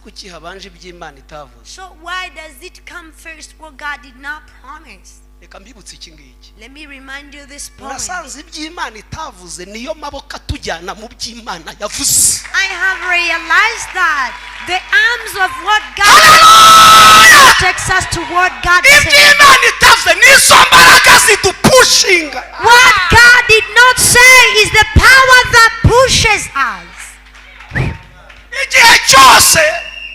Kuki habanje iby'Imana itavuze? So why does it come first what God did not promise? Reka mbibutse iki ngiki. Let me remind you this point. Nasanze iby'Imana itavuze niyo maboko atujyana mu by'Imana yavuze. I have realized that the arms of what God takes us to what God said. Iby'Imana itavuze nizo mbaraga zidupushinga. What God did not say is the power that pushes us. Igihe cyose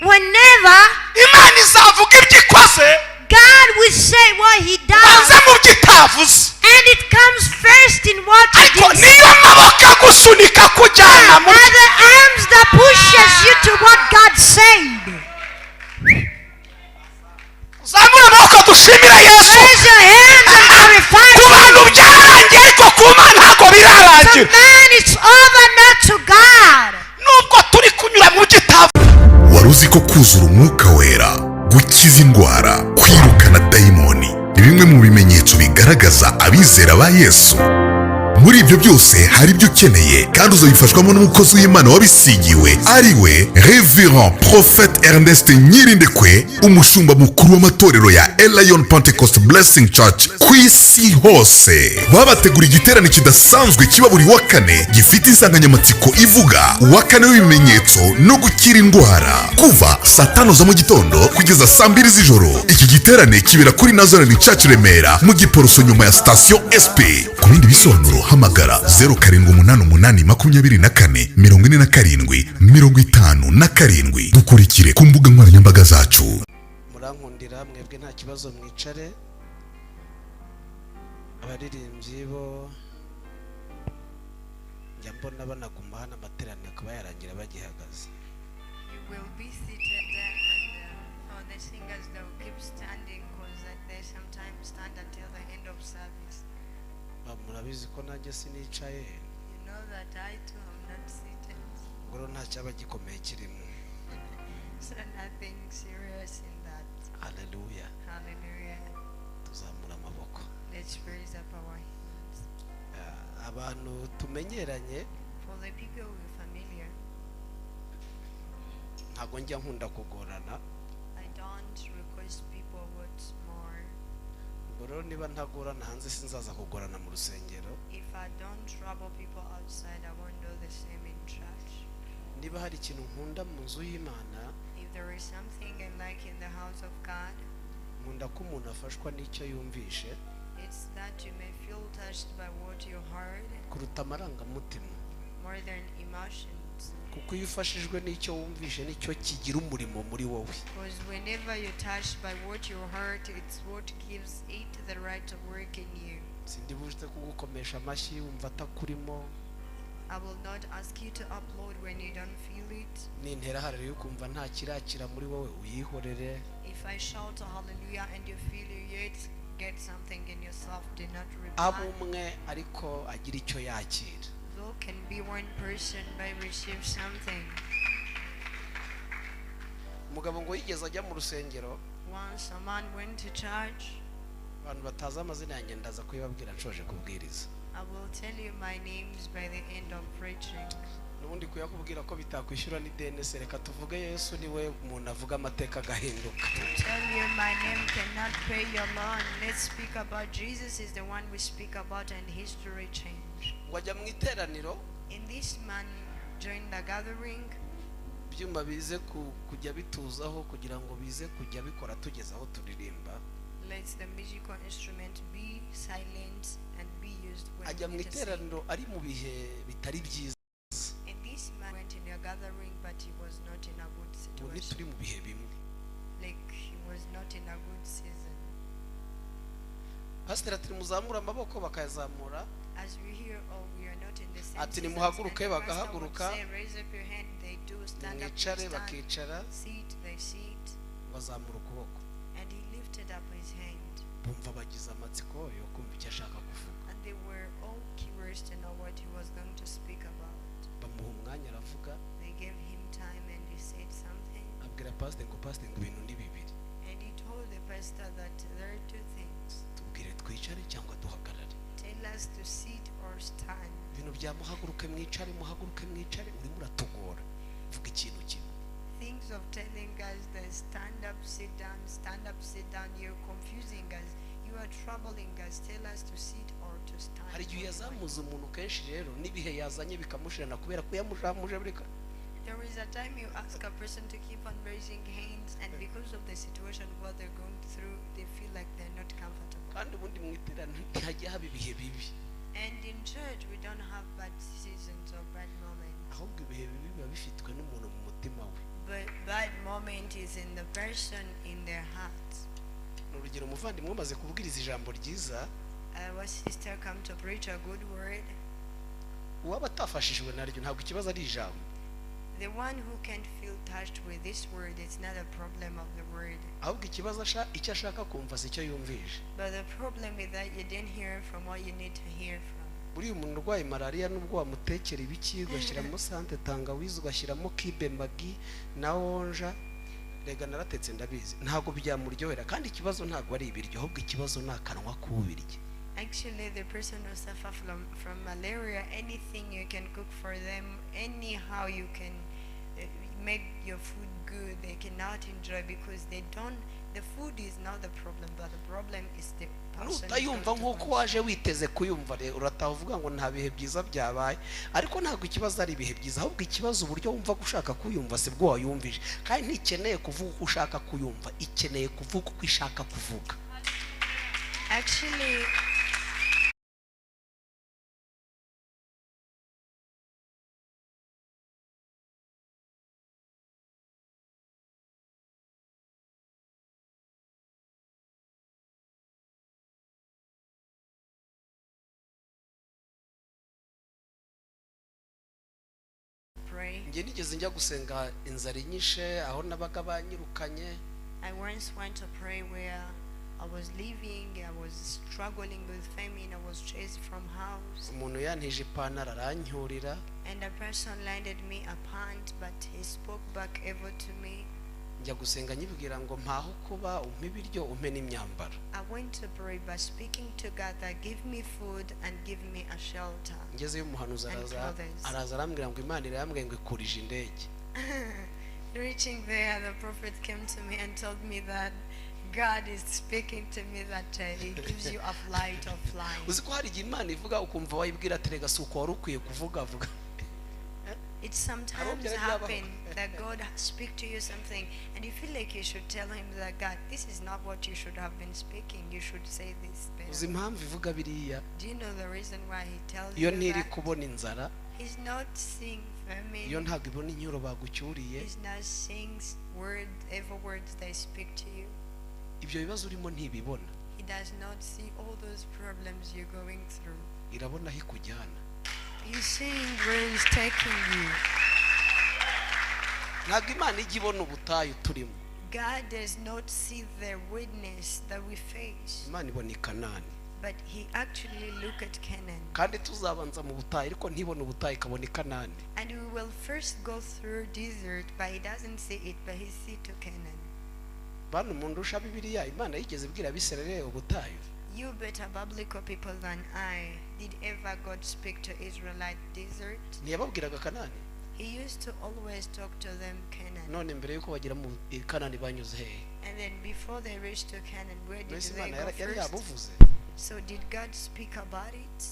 Whenever Imana izavuga ibyo ikoze, God will say what He does, banze mu byo itavuze, and it comes first in what He ariko didn't say. niyo maboko agusunika kujyana mu Are the arms that pushes you to what God said. Zamura amaboko dushimira Yesu. Raise your hands and glorify Ku Him. bantu byararangiye, ariko ku Mana ntabwo To birarangira. man it's over, not to God. Nubwo turi kunyura mu byo itavuze. Wari uzi ko kuzura Umwuka Wera, gukiza indwara, kwirukana dayimoni ni bimwe mu bimenyetso bigaragaza abizera ba Yesu? Muri ibyo byose hari ibyo ukeneye kandi uzabifashwamo n'umukozi w'Imana wabisigiwe, ari we Reverend Prophet Ernest Nyirindekwe, umushumba mukuru w'amatorero ya Elion Pentecost Blessing Church ku isi hose. Babategura igiterane kidasanzwe kiba buri wa kane, gifite insanganyamatsiko ivuga "Uwa kane w'ibimenyetso no gukira indwara", kuva saa 5 za mu gitondo kugeza saa 2 z'ijoro. Iki giterane kibera kuri Nazarene Church, Remera, mu Giporoso, nyuma ya sitasiyo SP. Ku bindi bisobanuro hamagara 0788 24 47 57. Dukurikire ku mbuga nkoranyambaga zacu. Murankundira mwebwe, nta kibazo, mwicare. Abaririmbyi bo njya mbona banaguma hano amateraniro akaba yarangira bagihagaze. You will be seated there, and for the singers, they will keep standing because they sometimes stand until the end of service. Murabizi ko nanjye sinicaye. You know that I too am not seated, Ubwo rero nta cyaba gikomeye kirimo. So nothing serious in that. Haleluya. Hallelujah. Tuzamura amaboko. Let's raise up our hands. Ah, abantu tumenyeranye, For the people who are familiar, ntabwo njya nkunda kugorana. I don't request people what's more. Ubwo rero niba ntagorana hanze, sinzaza kugorana mu rusengero. If I don't trouble people outside, I won't do the same in church. Niba hari ikintu nkunda mu nzu y'Imana, If there is something I like in the house of God, nkunda ko umuntu afashwa n'icyo yumvishe it's that you may feel touched by what you heard kuruta amarangamutima, more than emotions. Kuko iyo ufashijwe n'icyo wumvishe, nicyo kigira umurimo muri wowe. Because whenever you're touched by what you heard, it's what gives it the right to work in you. Sindi buze kugukomesha amashyi wumva atakurimo. I will not ask you to applaud when you don't feel it. Nintera haleluya ukumva nta kirakira muri wowe, uyihorere. If I shout a hallelujah and you feel you yet get something in yourself, do not Abe reply. umwe ariko agira icyo yakira. Though can be one person may receive something. Umugabo ngo yigeze ajya mu rusengero. Once a man went to church. Abantu batazi amazina yanjye, ndaza kuyibabwira nshoje kubwiriza. I will tell you my names by the end of preaching. N'ubundi kuyakubwira ko bitakwishyura n'ideni se? Reka tuvuge Yesu, niwe umuntu avuga amateka agahinduka. To tell you my name cannot pay your loan. Let's speak about Jesus is the one we speak about and history change. Ngo ajya mu iteraniro. And this man joined the gathering. Ibyuma bize kujya bituzaho kugira ngo bize kujya bikora tugeze aho turirimba. Let the musical instrument be silent and be used when Ajya we mu need to sing. iteraniro ari mu bihe bitari byiza. And this man went in a gathering, but he was not in a good Ubu situation. ntituri mu bihe bimwe. Like he was not in a good season. Pasiteri ati muzamure amaboko, bakayazamura. As we hear, oh, we are not in the same Ati seasons. nimuhaguruke, And the pastor would bagahaguruka. say, "Raise up your hand," they do. Stand up, they Mwicare, stand. bakicara. Sit, they sit. Bazamura ukuboko. And he lifted up his hand. Bumva bagize amatsiko yo kumva icyo ashaka kuvuga. And they were all curious to know what he was going to speak about. Bamuha umwanya, aravuga. They gave him time and he said something. Abwira pasiteri ngo, "Pasiteri," ngo, "ibintu ni bibiri. And he told the pastor that there are two things. Tubwire twicare cyangwa duhagarare." Tell us to sit or stand. Ibintu bya muhaguruke mwicare, muhaguruke mwicare, urimo uratugora. Vuga ikintu kimwe. things of telling us that stand up, sit down, stand up, sit down, you're confusing us, you are troubling us, tell us to sit or to stand. Hari igihe yazamuza umuntu kenshi rero n'ibihe yazanye bikamushirana kubera ko yamujamuje bureka. There is a time you ask a person to keep on raising hands, and because of the situation what they're going through, they feel like they're not comfortable. Kandi ubundi mu iteraniro ntihajya haba ibihe bibi. And in church we don't have bad seasons or bad moments. Ahubwo ibihe bibi biba bifitwe n'umuntu mu mutima we. But bad moment is in the person, in their heart. Urugero umuvandimwe umaze kubwiriza ijambo ryiza, Our sister come to preach a good word. Uwaba atafashijwe naryo ntabwo ikibazo ari ijambo. The one who can't feel touched with this word, it's not a problem of the word. Ahubwo ikibazo icyo ashaka kumva si icyo yumvije. But the problem is that you didn't hear from what you need to hear from. Buriya umuntu urwaye malaria nubwo wamutekera ibiki ugashyiramo sante tangawizi ugashyiramo kibe magi na onja, rega naratetse ndabizi ntabwo byamuryohera. Kandi ikibazo ntabwo ari ibiryo, ahubwo ikibazo ni akanwa k'ubirya. Actually, the person who suffer from malaria, anything you can cook for them, anyhow you can make your food good, they cannot enjoy because they don't. The food is not the problem, but the problem is the person. Nutayumva nkuko waje witeze kuyumva rero urataha uvuga ngo nta bihe byiza byabaye, ariko ntabwo ikibazo ari ibihe byiza, ahubwo ikibazo uburyo wumva gushaka kuyumva sibwo wayumvije. Kandi ntikeneye kuvuga uko ushaka kuyumva, ikeneye kuvuga uko ishaka kuvuga. Actually, Njye nigeze njya gusenga inzara inyishe aho nabaga banyirukanye. I once went to pray where I was living, I was struggling with famine, I was chased from house. Umuntu yantije ipantaro arancyurira. And a person landed me a pant, but he spoke back evil to me. Njya gusenga nyibwira ngo mpaho kuba, umpe ibiryo, umpe n'imyambaro. I went to pray by speaking to God that give me food and give me a shelter. Ngezeyo umuhanuzi araza arambwira ngo Imana irambwiye ngo ikurije indege. Reaching there, the prophet came to me and told me that God is speaking to me that he gives you a flight of flying. Uzi ko hari igihe Imana ivuga ukumva wayibwira ati rega si uko wari ukwiye kuvuga vuga. It sometimes happens that God speaks to you something and you feel like you should tell him that God, this is not what you should have been speaking. You should say this better. Uzi impamvu ivuga biriya? Do you know the reason why he tells you Iyo ntiri that? kubona inzara. He's not seeing famine. Iyo ntabwo ibona inyuro bagucyuriye. He's not seeing evil words they speak to you. Ibyo bibazo urimo ntibibona. He does not see all those problems you're going through. Irabona aho ikujyana. He's seeing where he's taking you. Ntabwo Imana ijya ibona ubutayu turimo. God does not see the witness that we face. Imana ibona i Kanani. But he actually look at Canaan. Kandi tuzabanza mu butayu ariko ntibona ubutayu ikabona i Kanani. And we will first go through desert, but he doesn't see it, but he see to Canaan. Bana mundusha Bibiliya, Imana yigeze ibwira Abisirayeli ubutayu. You better biblical people than I. Did ever God speak to Israelite desert? Ntiyababwiraga Kanani. He used to always talk to them Canaan. None mbere yuko bagera mu Kanani banyuze hehe? And then before they reached to Canaan, where did they go first? So did God speak about it?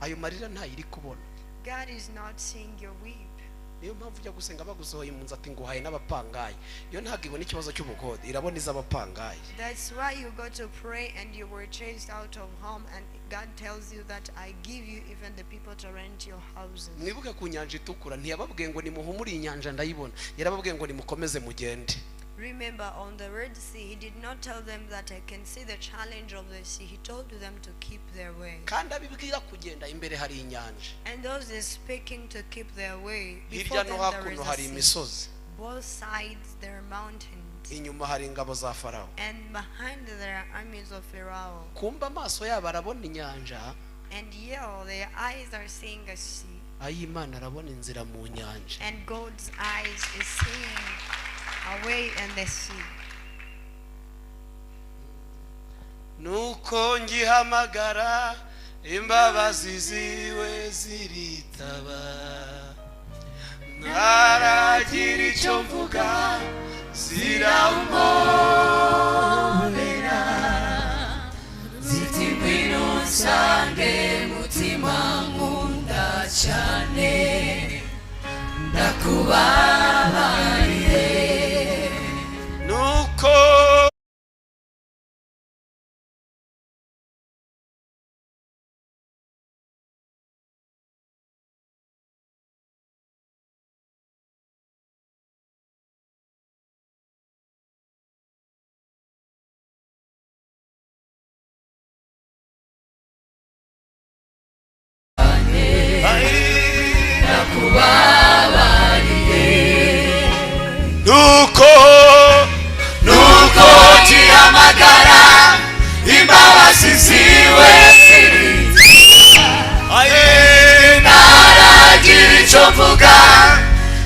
Ayo marira ntayiri kubona. God is not seeing your weep. Niyo mpamvu ujya gusenga bagusohoye mu nzu ati nguhaye n'abapangayi. Iyo ntabwo ibona ikibazo cy'ubukode, irabona iz'abapangayi. That's why you go to pray and you were chased out of home, and God tells you that I give you even the people to rent your houses. Mwibuke ku nyanja itukura, ntiyababwiye ngo nimuhumure inyanja ndayibona, yarababwiye ngo nimukomeze mugende. Remember on the Red Sea, he did not tell them that I can see the challenge of the sea. He told them to keep their way. Kandi abibwira kugenda imbere hari inyanja. And those is speaking to keep their way. Before them there is a sea. Both sides there are mountains. Inyuma hari ingabo za Farao. And behind there are armies of Pharaoh. Kumba amaso yabo arabona inyanja. And yeah, their eyes are seeing a sea. Ay'Imana arabona inzira mu nyanja. And God's eyes is seeing away in the sea. Nuko ngihamagara imbabazi ziwe ziritaba, Naragira icyo mvuga zirampobera ziti ngwino nsange mutima nkunda cyane ndakubabariye nuko nuko nuko gihamagara imbabazi ziwe naragira icyo mvuga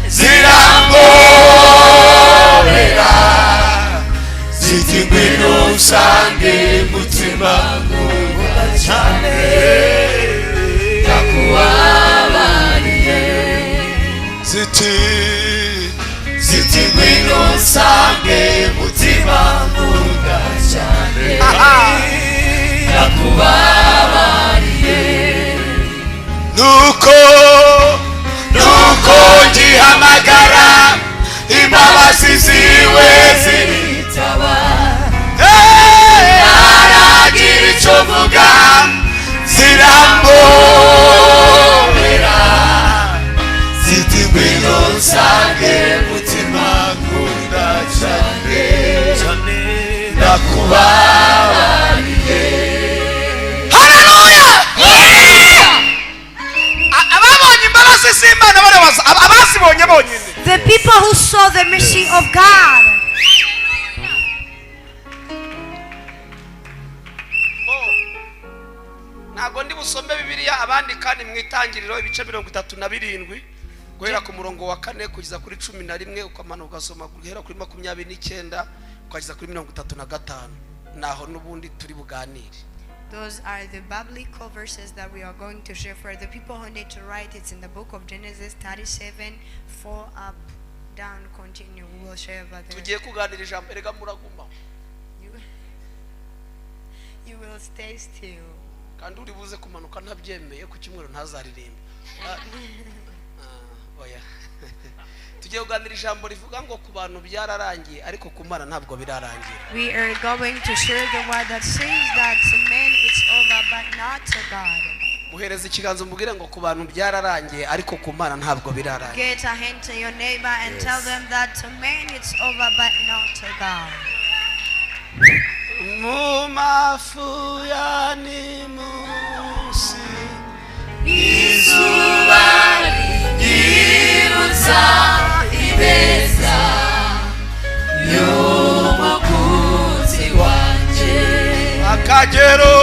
zirambobera ziti ngwino usange mutima nkunda cyane ndakubabariye ziti ziti ngwino usange mutima nkunda cyane ndakubabariye nuko nuko ngihamagara imbabazi ziwe ziritaba naragira icyo mvuga zirambobera ziti ngwino nsange mutima nkunda cyane ndakubabariye. Haleluya! Ababonye imbabazi z'Imana barabaza abazibonye bonyine. The people who saw the mercy of God. Ntabwo ndi busome Bibiliya abandi kandi mu itangiriro ibice 37 guhera ku murongo wa 4 kugeza kuri 11 ukamanuka ugasoma guhera kuri 29 ukageza kuri 35 naho n'ubundi turi buganire. Those are the biblical verses that we are going to share. For the people who need to write, it's in the book of Genesis 37, 4 up, down, continue. We will share about that. Tugiye kuganira ijambo erega muraguma You will stay still. kandi uri buze kumanuka ntabyemeye ku cyumweru ntazaririmbe. Oya. Tugiye kuganira ijambo rivuga ngo ku bantu byararangiye ariko ku Mana ntabwo birarangira. We are going to share the word that says that to men it's over, but not to God. Muhereze ikiganza umubwire ngo ku bantu byararangiye ariko ku Mana ntabwo birarangira. Get a hand to your neighbor and tell them that to men it's over, but not to God. Mu mafu ya ni munsi izuba ryirutsa ineza y'umukunzi wanjye akagero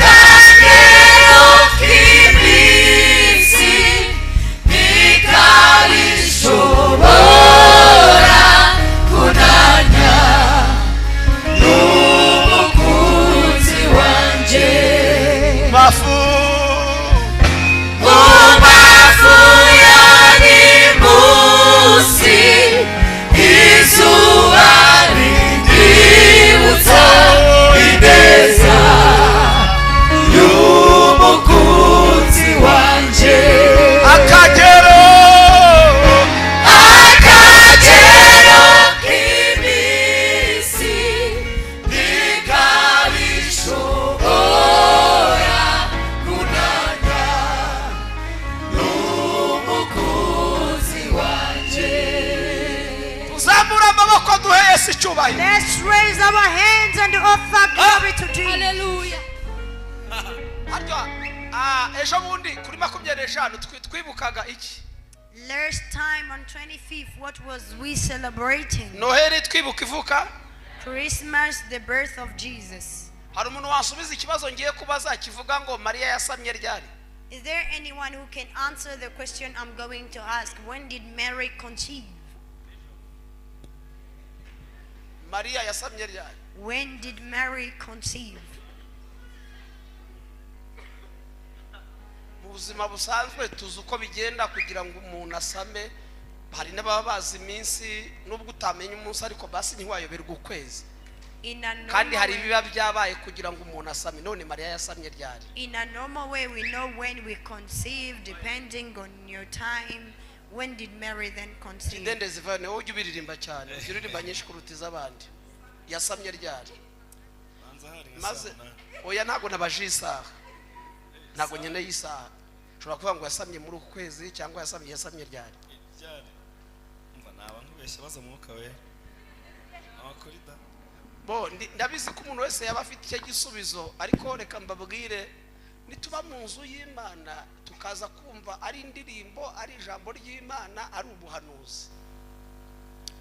akagero k'iminsi ntikarishobora kunanya n'umukunzi wanjye mafu Mumafu ya ni munsi izuba riryibutsa ineza y'umukunzi wanjye akagero akagero k'iminsi ntikarishobora kunanya n'umukunzi wanjye. Tuzamura amaboko duhe Yesu icyubahiro. Let's raise our hands and offer glory to Jesus. Hallelujah. Harya ejo bundi kuri 25 twibukaga iki? Last time on 25th, what was we celebrating? Noheli twibuka ivuka. Christmas, the birth of Jesus. Hari umuntu wasubiza ikibazo ngiye kubaza kivuga ngo Mariya yasamye ryari? Is there anyone who can answer the question I'm going to ask? When did Mary conceive? Mariya yasamye ryari? When did Mary conceive? Mu buzima busanzwe tuzi uko bigenda kugira ngo umuntu asame. Hari n'ababa bazi iminsi, nubwo utamenya umunsi ariko basi ntiwayoberwa ukwezi. In a Kandi normal hari way, ibiba byabaye kugira ngo umuntu asame. None Mariya yasamye ryari? In a normal way, we know when we conceive, depending on your time. When did Mary then conceive? Kidendezi vayo, niwowe ujya ubiririmba cyane, ujya uririmba nyinshi kuruta iz'abandi. Yasamye ryari? Banza hari nka Maze saa munani. Oya, ntabwo nabaje isaha, ntabwo nkeneye isaha. Ushobora kuvuga ngo yasamye muri uku kwezi cyangwa yasamye ryari? Ryari? Umva, naba nkubeshya, baza Mwuka Wera amakuru da. Bo ndabizi ko umuntu wese yaba afite icyo gisubizo, ariko reka mbabwire, nituba mu nzu y'Imana tukaza kumva ari indirimbo, ari ijambo ry'Imana, ari ubuhanuzi,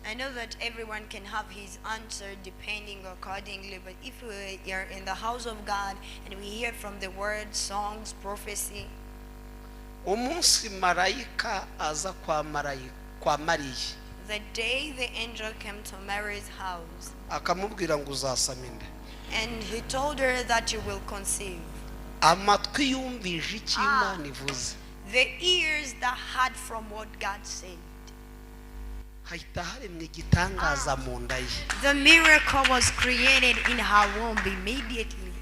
I know that everyone can have his answer depending accordingly, but if we are in the house of God and we hear from the word, songs, prophecy, umunsi marayika aza kwa marayika kwa Mariya, the day the angel came to Mary's house akamubwira ngo uzasama inda, and he told her that you will conceive, amatwi yumvije icyo Imana ivuze, the ears that heard from what God said, hahita haremwa igitangaza mu nda ye. the miracle was created in her womb immediately.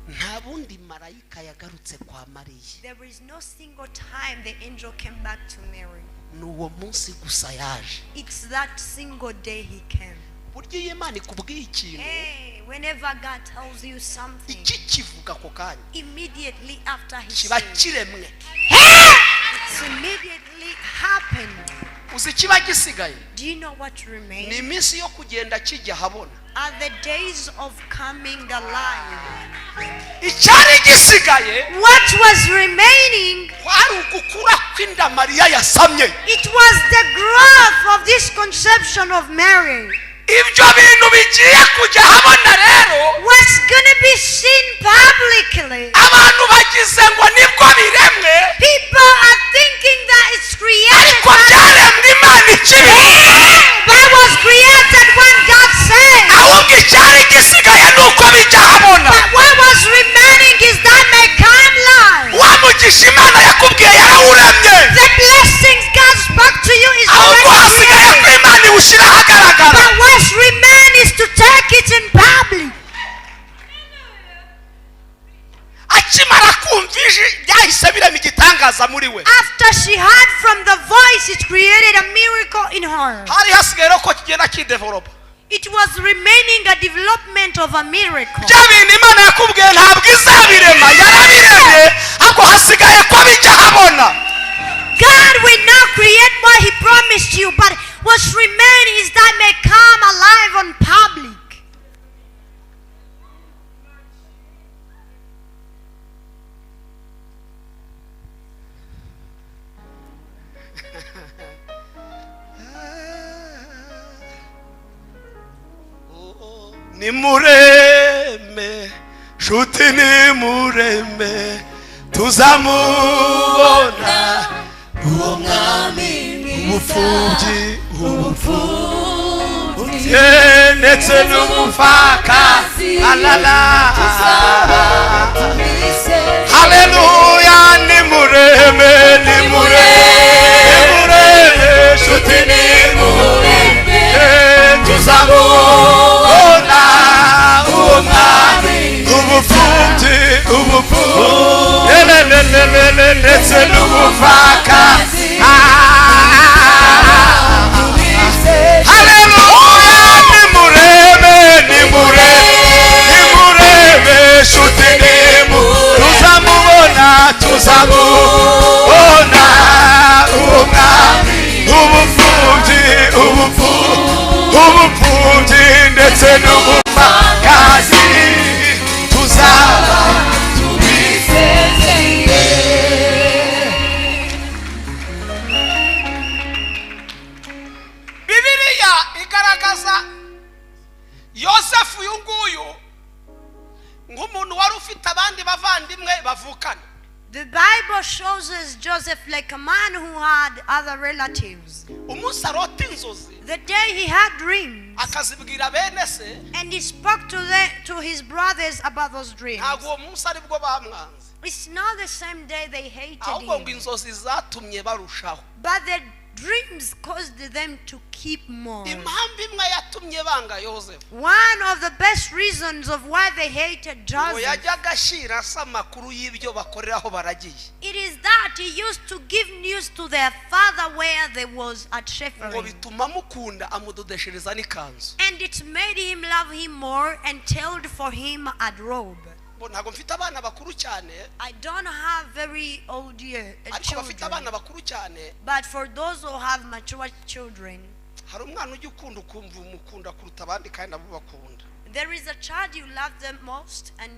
Nta bundi marayika yagarutse kwa Mariya. There is no single time the angel came back to Mary. Ni uwo munsi gusa yaje. It's that single day he came. Burya iyo Imana ikubwiye ikintu, Hey, whenever God tells you something, iki kivuga ako kanya, immediately after he kiba says, kiremwe. it's immediately happened. Uzi ikiba gisigaye? Do you know what Ni remains? iminsi yo kugenda kijya ahabona. Are the days of coming alive. Icyari gisigaye What was remaining, kwari ugukura kw'inda Mariya yasamye. it was the growth of this conception of Mary. Ibyo bintu bigiye kujya ahabona rero, What's going to be seen publicly? abantu bagize ngo nibwo biremwe, People are thinking that it's created, ariko byaremwe Imana ikibivuga. but was created when God said. Ahubwo icyari gisigaye ni uko bijya ahabona. But what was remaining is that may come life. Wa mugisha Imana yakubwiye yarawuremye, The blessings God spoke to you is ahubwo already hasigaye ko created. Imana iwushyira ahagaragara. But what's remain is to take it in public. Akimara kumva ijwi, byahise birema igitangaza muri we. After she heard from the voice, it created a miracle in her. Hari hasigaye rero ko kigenda kidevelopa. It was remaining a development of a miracle. Bya bintu Imana yakubwiye ntabwo izabirema, yarabiremye, ahubwo hasigaye ko bijya ahabona. God will now create what He promised you, but what's remain is that may come alive on public. Nimureme shuti, nimureme, tuzamubona uwo mwami. Ubupfubyi, ubupfubyi ndetse n'umupfakazi, alala, haleluya. Nimureme, nimureme, nimureme shuti, nimureme, tuzamubona uwo mwami. Ubupfubyi, ubupfubyi ndetse n'ubupfakazi, haleluya. Nimureme, nimureme, nimureme shuti, nimu tuzamubona, tuzamubona uwo mwami. Ubupfubyi, ubupfubyi ndetse n'ubupfakazi, tuzaba tubizeye. Bibiliya igaragaza Yosefu uyu nguyu nk'umuntu wari ufite abandi bavandimwe bavukana. The Bible shows us Joseph like a man who had other relatives. Umunsi arota inzozi, The day he had dreams, akazibwira bene se, and he spoke to his brothers about those dreams. Ntabwo uwo munsi aribwo bamwanze. It's not the same day they hated Ahubwo ngo him, inzozi zatumye barushaho. But the dreams caused them to keep more. Impamvu imwe yatumye banga Yozefu, One of the best reasons of why they hated ngo Joseph, yajyaga ashyira se amakuru y'ibyo bakorera aho baragiye. It is that he used to give news to their father where they was at Ngo shepherding. bituma amukunda, amudodeshereza n'ikanzu. And it made him love him more and tailored for him a robe. Ngo ntabwo mfite abana bakuru cyane, I don't have very old year, ariko bafite children, abana bakuru cyane, but for those who have mature children, hari umwana ujya ukunda ukumva umukunda kuruta abandi kandi nabo bakunda. There is a child you love the most, and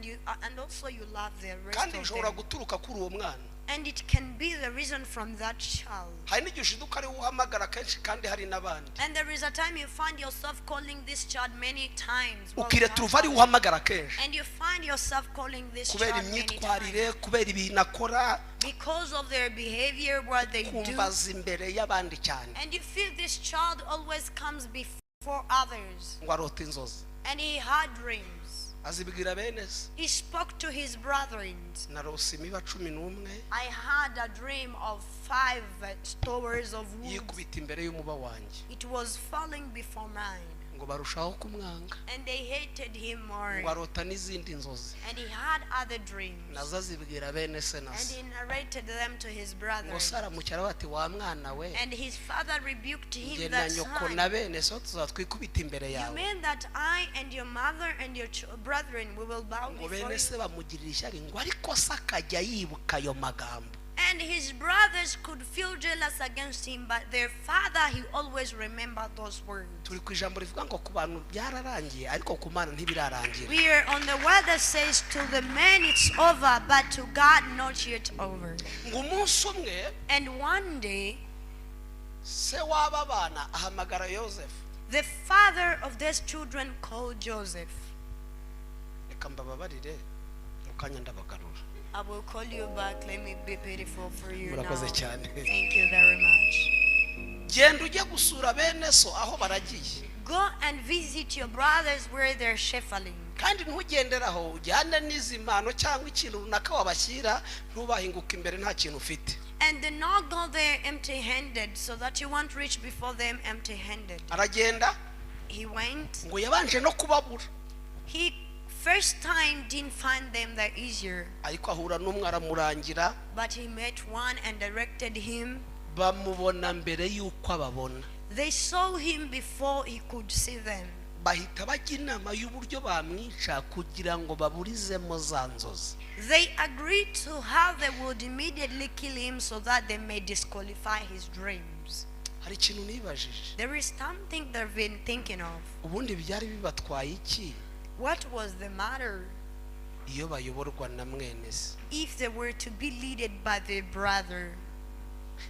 also you love the rest Kandi of bishobora them. Guturuka kuri uwo mwana. And it can be the reason from that child. Hari n'igihe ushiduka ariwe uhamagara kenshi kandi hari n'abandi. And there is a time you find yourself calling this child many times while Ukireturuva ariwe uhamagara kenshi, and you find yourself calling this kubera child many times imyitwarire, kubera ibintu akora, because of their behavior, what they do. kumbaza imbere y'abandi cyane. And you feel this child always comes before others. Ngo arota inzozi, And he had dreams. Azibwira bene se. He spoke to his brethren. Narose imiba 11 I had a dream of 5 stores of wood. Yikubita imbere y'umuba wanjye. It was falling before mine. Ngo barushaho kumwanga. And they hated him more. Ngo arota n'izindi nzozi, And he had other dreams. Nazo azibwira bene se na And se. he narrated them to his Ngo brothers. se aramucyara ati wa mwana we, And his father rebuked njye him na that nyoko son. na bene so tuzatwikubita imbere You yawe. mean that I and your mother and your brethren, we will bow Ngo before bene you? se bamugirira ishyari, ngo ariko se akajya yibuka ayo magambo. And his brothers could feel jealous against him, but their father, he always remembered those words. Turi ku ijambo rivuga ngo ku bantu byararangiye ariko ku Mana ntibirarangira. We are on the word that says to the man it's over, but to God not yet over. Ngo umunsi umwe, And one day, se w'aba bana ahamagara Yozefu. The father of these children called Joseph. Reka mbababarire mu kanya ndabagarura. I will call you back. Let me be pitiful for you now. Murakoze cyane. Thank you very much. Genda ujye gusura bene so aho baragiye. Go and visit your brothers where they're shepherding. Kandi ntugendere aho, ujyane n'izi mpano cyangwa ikintu runaka wabashyira, ntubahinguke imbere nta kintu ufite. And do not go there empty-handed, so that you won't reach before them empty-handed. Aragenda. He went. Ngo yabanje no kubabura. He first time didn't find them that easier. Ariko ahura n'umwe aramurangira. But he met one and directed him. Bamubona mbere y'uko ababona. They saw him before he could see them. Bahita bajya inama y'uburyo bamwica kugira ngo baburizemo za nzozi. They agreed to how they would immediately kill him so that they may disqualify his dreams. Hari ikintu nibajije. There is something they've been thinking of. Ubundi byari bibatwaye iki What was the matter iyo bayoborwa na mwene se? If they were to be led by their brother?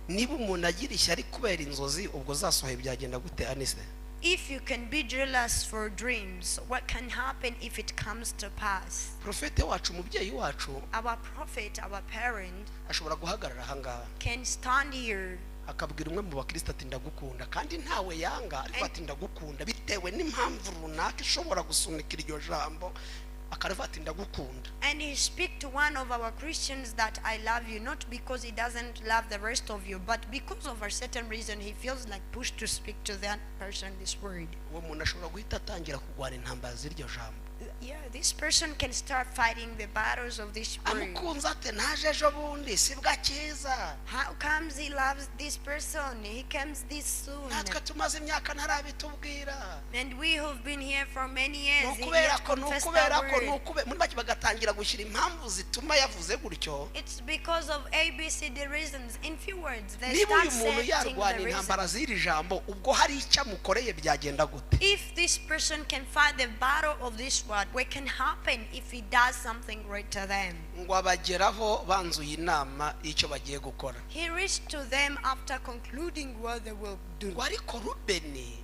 Niba umuntu agira ishyari kubera inzozi, ubwo zasohoye byagenda gute anise? If you can be jealous for dreams, what can happen if it comes to pass? Profete wacu, umubyeyi wacu, Our prophet, our parent, ashobora guhagarara ahangaha, can stand here akabwira umwe mu bakristo ati ndagukunda, kandi ntawe yanga, ariko ati ndagukunda bitewe n'impamvu runaka ishobora gusunika iryo jambo, akaravuga ati ndagukunda. And he speak to one of our Christians that I love you, not because he doesn't love the rest of you, but because of a certain reason he feels like pushed to speak to that person this word. Uwo muntu ashobora guhita atangira kurwana intambara z'iryo jambo. Yeah, this person can start fighting the battles of this word. Amukunze ate ntaje ejo bundi sibwo akiza? How comes he loves this person? He comes this soon. Natwe tumaze imyaka ntarabitubwira. And we who've been here for many Ni years, he ukubera yet ko ni confessed ukubera that ko ni word. ukubera muri make bagatangira gushyira impamvu zituma yavuze gutyo. It's because of A, B, C, D reasons. In few words, they Niba start uyu muntu setting yarwana the intambara reasons. z'iri jambo, ubwo hari icyo amukoreye byagenda gute? If this person can fight the battle of this word, what can happen if he does something great to them? Ngo abageraho banzuye inama y'icyo bagiye gukora. He reached to them after concluding what they will do. Ngo ariko Rubeni,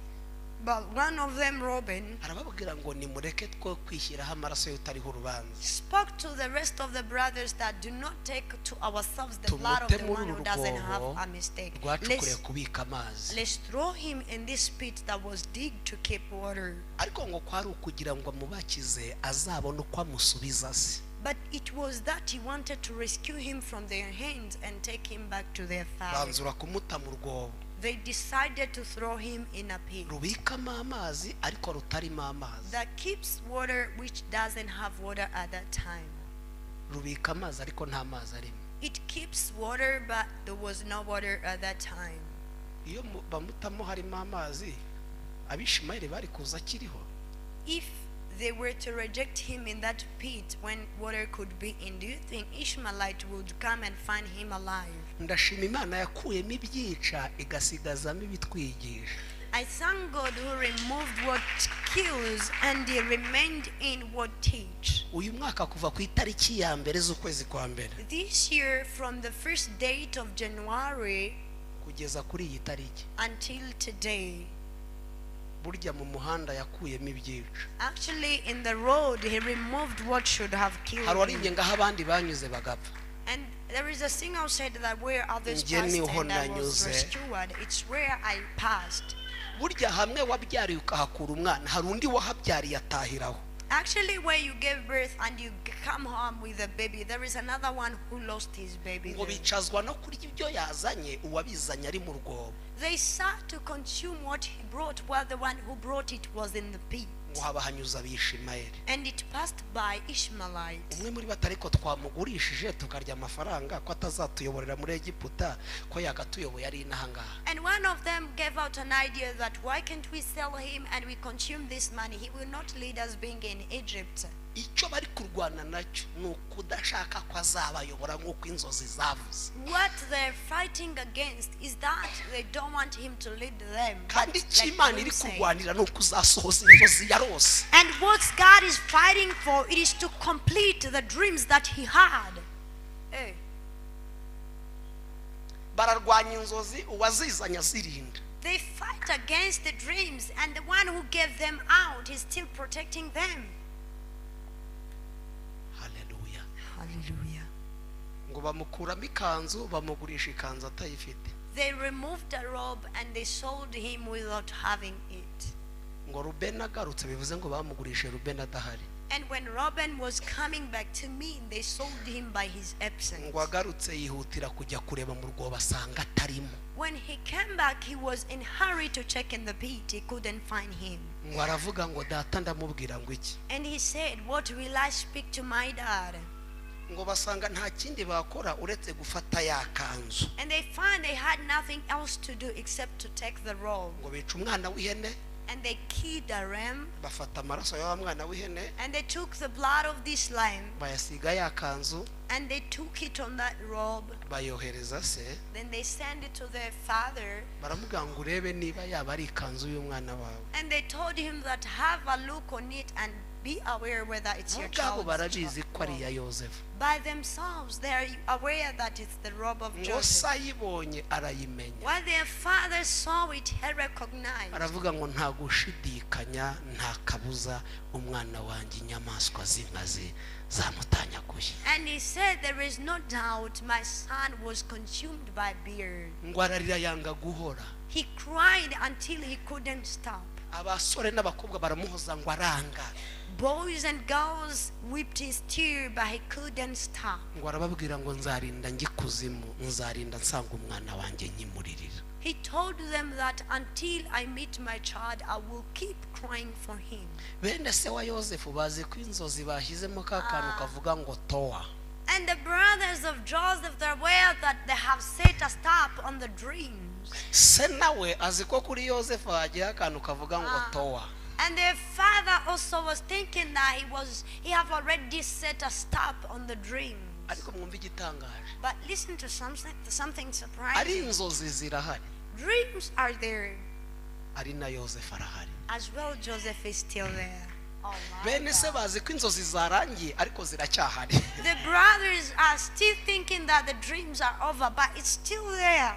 But one of them, Robin, arababwira ngo nimureke two kwishyiraho amaraso y'utariho urubanza, spoke to the rest of the brothers that do not take to ourselves the blood of tumute the muri one uru who doesn't have rwobo a mistake. rwacukuriye Let's, kubika amazi. let's throw him in this pit that was digged to keep water. Ariko ngo kwari ukugira ngo amubakize azabone uko amusubiza se. But it was that he wanted to rescue him from their hands and take him back to their father. Banzura kumuta mu rwobo They decided to throw him in a pit rubikamo amazi ariko rutarimo amazi. That keeps water, which doesn't have water at that time. Rubika amazi ariko nta mazi arimo. It keeps water, but there was no water at that time. Iyo mu- bamutamo harimo amazi, Abishimayeli bari kuza akiriho. If they were to reject him in that pit when water could be in, do you think Ishmaelite would come and find him alive? Ndashima Imana yakuyemo ibyica igasigazamo ibitwigisha. I thank God who removed what kills and he remained in what teach. Uyu mwaka kuva ku itariki ya mbere z'ukwezi kwa mbere This year, from the first date of January kugeza kuri iyi tariki, until today, burya mu muhanda yakuyemo ibyica. Actually in the road, he removed what should have killed Hari uwaririmbye him. ngaho abandi banyuze bagapfa, And there is a singer who said that where others Njye passed niho and I was nanyuze. rescued, it's where I passed. Burya hamwe wabyariye ukahakura umwana, hari undi wahabyariye atahiraho. Actually, where you gave birth and you come home with a baby, there is another one who lost his baby Ngo there. bicazwa no kurya ibyo yazanye uwabizanye ari mu rwobo. They sought to consume what he brought while the one who brought it was in the pit. Ngo haba hanyuze Abishimayeli. And it passed by Ishmaelites. Umwe muri bo ati ariko twamugurishije tukarya amafaranga, ko atazatuyoborera muri Egiputa, ko yagatuyoboye ari inaha ngaha. And one of them gave out an idea that why can't we sell him and we consume this money? He will not lead us being in Egypt. Icyo bari kurwana nacyo ni ukudashaka ko azabayobora nk'uko inzozi zavuze. What they're fighting against is that they don't want him to lead them. But Kandi icyo like Imana we iri say. kurwanira ni ukuzasohoza inzozi yarose. And what God is fighting for, it is to complete the dreams that he had. Eh. Bararwanya inzozi uwazizanye azirinda. They fight against the dreams, and the one who gave them out is still protecting them. Haleluya. Hallelujah. Ngo bamukuramo ikanzu, bamugurisha ikanzu atayifite. They removed the robe and they sold him without having it. Ngo Rubeni agarutse, bivuze ngo bamugurishije Rubeni adahari. And when Robin was coming back to me, they sold him by his absence. Ngo agarutse yihutira kujya kureba mu rwobo asanga atarimo. When he came back, he was in hurry to check in the pit. He couldn't find him. Ngo aravuga ngo data ndamubwira ngo iki? And he said, "What will I speak to my dad?" Ngo basanga nta kindi bakora uretse gufata ya kanzu. And they found they had nothing else to do except to take the robe. Ngo bica umwana w'ihene, And they killed a ram. bafata amaraso ya wa mwana w'ihene, And they took the blood of this lamb. bayasiga ya kanzu, And they took it on that robe. bayohereza se. Then they sent it to their father. Baramubwira ngo urebe niba yaba ari ikanzu y'umwana wawe. And they told him that have a look on it and be aware whether it's Bo your ubwabo child's barabizi ko ari robe. iya Yozefu. By themselves, they are aware that it's the robe of Ngo Joseph. se ayibonye arayimenya. While their father saw it, he recognized. Aravuga ngo nta gushidikanya, nta kabuza, umwana wanjye inyamaswa z'inkazi zamutanyaguye. And he said, "There is no doubt my son was consumed by beard." Ngo ararira yanga guhora. He cried until he couldn't stop. Abasore n'abakobwa baramuhoza ngo aranga. Boys and girls wept his tear, but he couldn't stop. Ngo arababwira ngo nzarinda njye ikuzimu, nzarinda nsanga umwana wanjye nkimuririra. He told them that until I meet my child, I will keep crying for him. Bene se wa Yosefu bazi ko inzozi bashyizemo ka kantu kavuga ngo towa. And the brothers of Joseph, they're aware that they have set a stop on the dreams. Se nawe azi ko kuri Yosefu hagiyeho akantu kavuga ngo towa. And their father also was thinking that he have already set a stop on the dreams. Ariko mwumve igitangaje. But listen to something Ari surprising. inzozi zirahari, Dreams are there. ari na Yosefu arahari. As well, Joseph is still there. Oh my Bene se God. bazi ko inzozi zarangiye ariko ziracyahari. The brothers are still thinking that the dreams are over, but it's still there.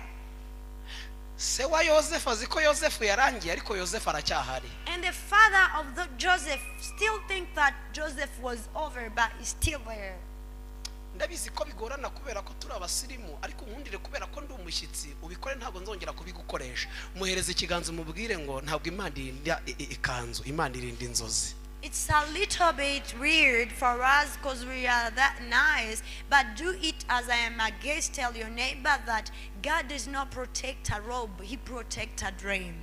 Se wa Yosefu azi ko Yosefu yarangiye, ariko Yosefu aracyahari. And the father of the Joseph still think that Joseph was over, but he's still there. Ndabizi ko bigorana kubera ko turi abasirimu, ariko nkundire kubera ko ndi umushyitsi ubikore, ntabwo nzongera kubigukoresha. Muhereze ikiganza umubwire ngo ntabwo Imana irinda ikanzu, Imana irinda inzozi. It's a little bit weird for us because we are that nice, but do it as I am a guest. Tell your neighbor that God does not protect a robe, He protects a dream.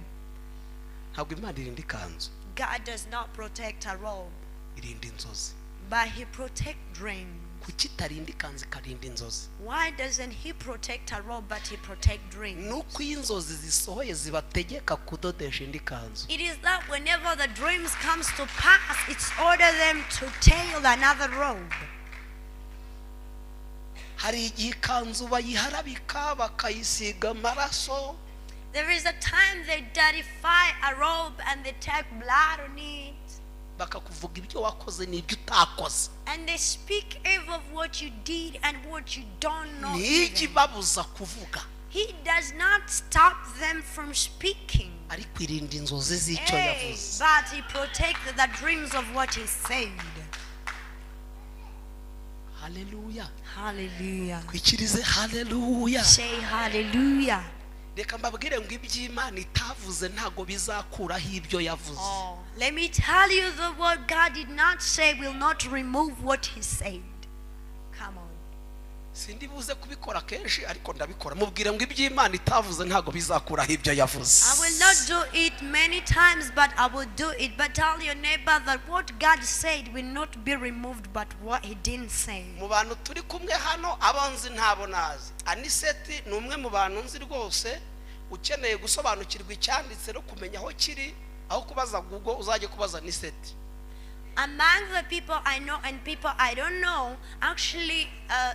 Ntabwo Imana irinda ikanzu. God does not protect a robe, irinda inzozi. but He protects dreams. Kuki itarinda ikanzu ikarinda inzozi? Why doesn't He protect a robe but He protect dreams? Nuko iyo inzozi zisohoye zibategeka kudodesha indi kanzu. It is that whenever the dreams comes to pass, it's order them to tail another robe. Hari igihe ikanzu bayiharabika bakayisiga amaraso. There is a time they dirtify a robe and they take blood on it. Bakakuvuga ibyo wakoze n'ibyo utakoze. And they speak evil of what you did and what you don't know. Ntijya ibabuza kuvuga. He does not stop them from speaking. Ariko irinda inzozi z'icyo yavuze. But he protects the dreams of what he said. Hallelujah. Hallelujah. Twikirize hallelujah. Say hallelujah. Reka mbabwire ngo iby'Imana itavuze ntago bizakuraho ibyo yavuze. Oh, let me tell you, the word God did not say will not remove what he said. Come on. Sindi buze kubikora kenshi ariko ndabikora. Mubwire ngo iby'Imana itavuze ntago bizakuraho ibyo yavuze. I will not do it many times, but I will do it. But tell your neighbor that what God said will not be removed, but what he didn't say. Mu bantu turi kumwe hano abanzi ntabo nazi. Aniseti ni umwe mu bantu nzi rwose ukeneye gusobanukirwa icyanditse no kumenya aho kiri, aho kubaza Google uzajye kubaza Aniseti. Among the people I know and people I don't know, actually,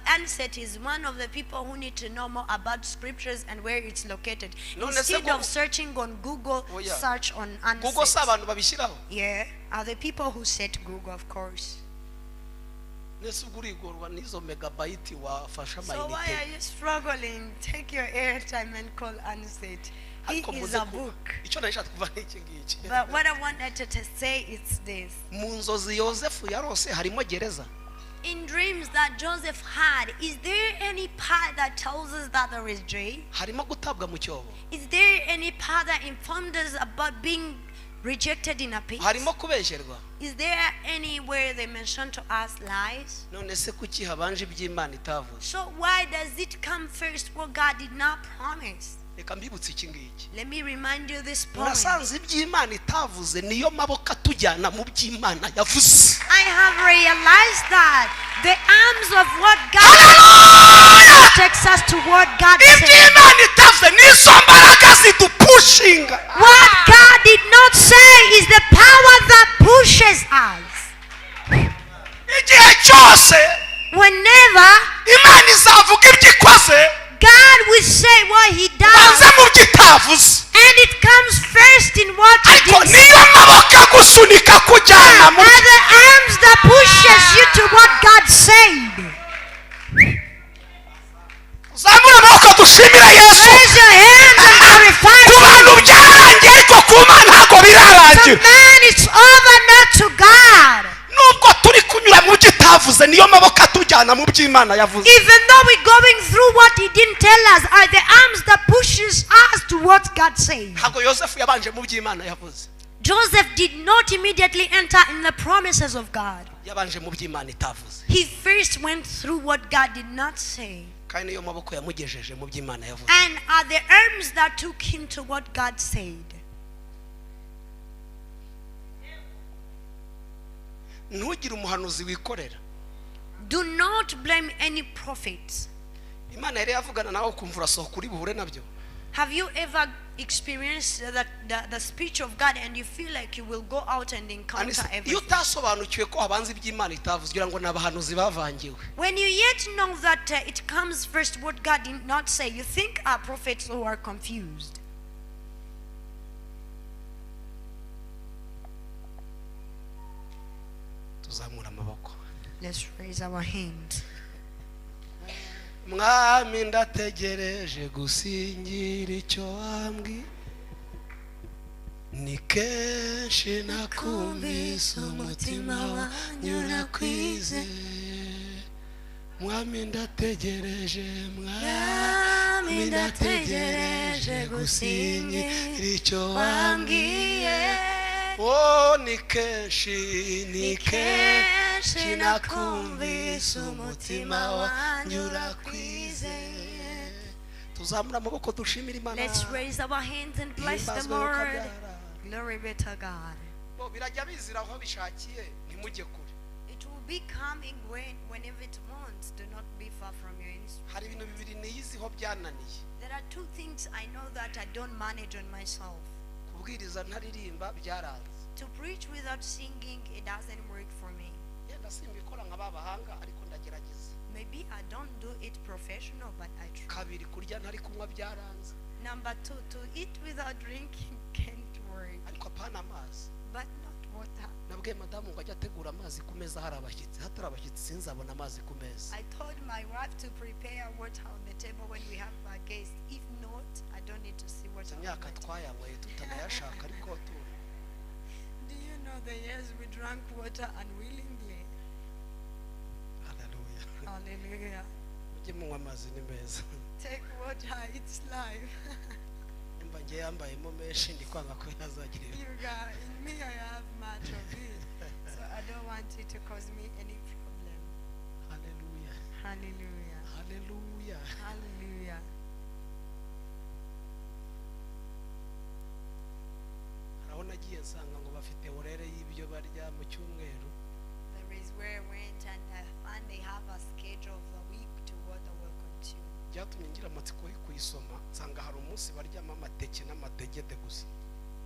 Anset is one of the people who need to know more about scriptures and where it's located. No, Instead of searching on Google, oh, yeah. search on Anset. Google si abantu babishyiraho? Yeah, are the people who set Google, of course. So why are you struggling? Take your airtime and call Anset. He is a book. But what I wanted to say is this. In dreams that Joseph had, is there any part that tells us that there is jail? Is there any part that informed us about being rejected in a pit? Is there anywhere they mention to us lies? So why does it come first what God did not promise? Let me remind you this point. I have realized that the arms of what God takes us to what God said. What God did not say is the power that pushes us. Whenever God will say what he does, and it comes first in what he did. Are the arms that pushes you to what God said. Raise your hands and glorify God. To man it's over, not to God. Even though we're going through what he didn't tell us, are the arms that pushes us to what God said. Joseph did not immediately enter in the promises of God. He first went through what God did not say. And are the arms that took him to what God said. Do not blame any prophets. Have you ever experienced the speech of God and you feel like you will go out and encounter everything? When you yet know that it comes first what God did not say, you think are prophets who are confused. Let's raise our hand. Mwami, ndategereje gusingira icyo wambwiye. Ni kenshi nakumvise umutima wanjye urakwizeye. Mwami, ndategereje, mwami, ndategereje gusingira icyo wambwiye. Oh, ni kenshi, ni kenshi nakumvise umutima wanjye urakwizeye. Tuzamura amaboko dushimira Imana. Let's raise our hands and bless the Himbazwe Lord. ukabyara. Glory be to God. Bo, birajya bizira aho bishakiye, ntimujye kure. It will be coming whenever it wants. Do not be far from your instrument. Hari ibintu bibiri niyiziho byananiye. There are two things I know that I don't manage on myself. Kubwiriza ntaririmba byaranze. To preach without singing, it doesn't work for me. Yenda simbikora nka ba bahanga, ariko ndagerageza. Maybe I don't do it professional, but I try. Kabiri, kurya ntari kunywa byaranze. Number two, to eat without drinking can't work, Ariko apana amazi. But not water. Nabwiye madamu ngo ajye ategura amazi ku meza hari abashyitsi, hatari abashyitsi sinzabona amazi ku meza. I told my wife to prepare water on the table when we have our guests. If not, I don't need to see water on Imyaka my table. twayanyweye tutanayashaka, ariko tu Do you know the years we drank water unwillingly? Haleluya. Hallelujah. Mujye munywa amazi, ni meza. Take water, it's life. Nimba ngiye yambayemo menshi, ndi kwanga ko yazagira You got in me, I have much of it. So I don't want it to cause me any problem. Haleluya. Hallelujah. Haleluya. Hallelujah. Hari aho nagiye nsanga ngo bafite horaire y'ibyo barya mu cyumweru. There is where I went and I found they have a schedule of the week to what they will consume. Byatumye ngira amatsiko yo kuyisoma, nsanga hari umunsi baryamo amateke n'amadegede gusa.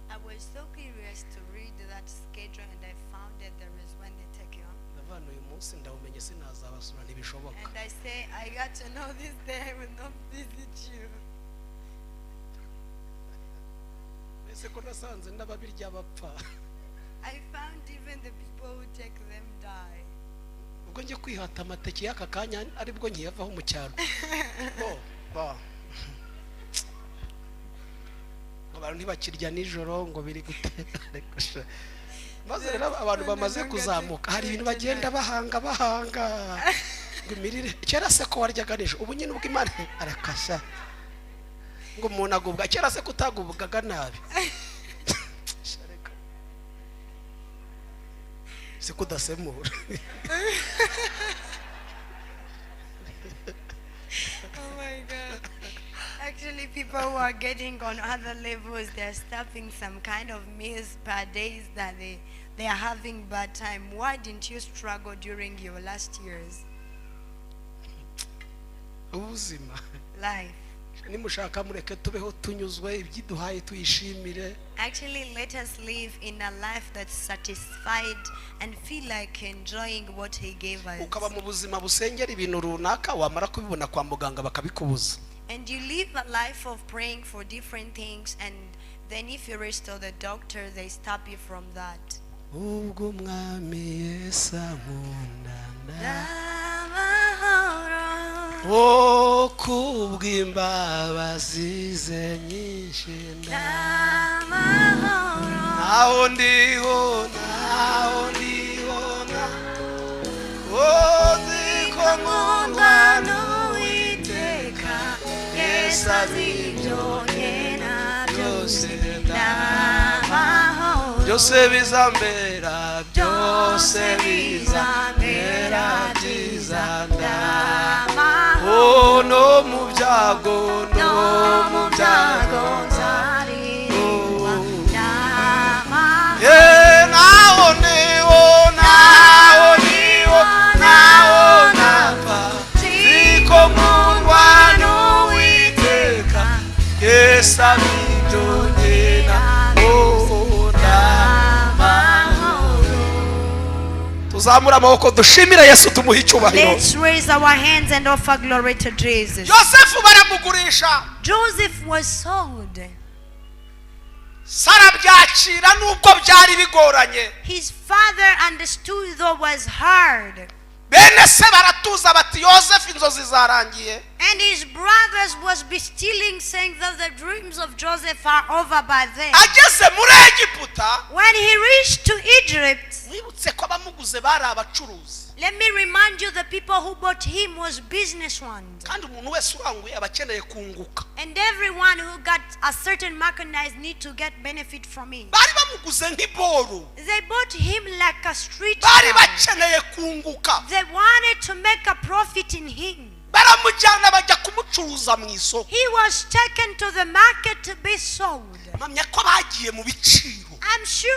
I was so curious to read that schedule and I found that there is when they take you on. Ndavana uyu munsi ndawumenye, sinazabasura, ntibishoboka. And I say, I got to know this day, I will not visit you. Mbese ko nasanze n'ababirya bapfa. I found even the people who take them die. Ubwo njye kwihata amateke y'aka kanya aribwo nkiyavaho mu cyaro, bo ba ngo abantu ntibakirya nijoro ngo biri guteka. Ariko sha. Maze rero abantu bamaze kuzamuka hari ibintu bagenda bahanga bahanga ngo imirire. Kera se ko waryaga nijoro, ubu nyine ubwo Imana arakasha ngo umuntu agubwa, kera se kutagubwaga nabi. Sha, reka. Se kudasemura. Oh my God. Actually, people who are getting on other levels, they're stopping some kind of meals per days that they are having bad time. Why didn't you struggle during your last years? Ubuzima. Life. Nimushaka mureke tubeho tunyuzwe, ibyiduhaye tuyishimire. Actually, let us live in a life that's satisfied and feel like enjoying what He gave us. Ukaba mu buzima busengera ibintu runaka, wamara kubibona kwa muganga bakabikubuza. And you live a life of praying for different things, and then if you restore the doctor, they stop you from that. Ubwo Umwami Yesu ankunda, oh, kubw'imbabazi ze nyinshi, naho ndiho, naho ndiho, oh, nzi ko nkundwa n'Uwiteka Yesu, azi ibyo byose, byose bizambera, byose bizambera byiza, oh, no mu byago, no mu byago. Yeah, naho niho, naho niho, naho napfa, nzi ko nkundwa n'Uwiteka Yesu, abibyo ngena, oh, n'amahoro. Tuzamure amaboko dushimire Yesu, tumuhe icyubahiro. Let's raise our hands and offer glory to Jesus. Yosefu baramugurisha. Joseph was sold. Sara byakira nubwo byari bigoranye. His father understood though was hard. Bene se baratuza bati Yosefu inzozi zarangiye. And his brothers was bestilling, saying that the dreams of Joseph are over by then. Ageze muri Egiputa, When he reached to Egypt, mwibutse ko abamuguze bari abacuruzi. let me remind you, the people who bought him was business ones. Kandi umuntu wese uranguye aba akeneye kunguka. And everyone who got a certain merchandise need to get benefit from it. Bari bamuguze nk'iboro. They bought him like a street Bari child. bakeneye kunguka. They wanted to make a profit in him. Baramujyana bajya kumucuruza mu isoko. He was taken to the market to be sold. Mpamya ko bagiye mu biciro. I'm sure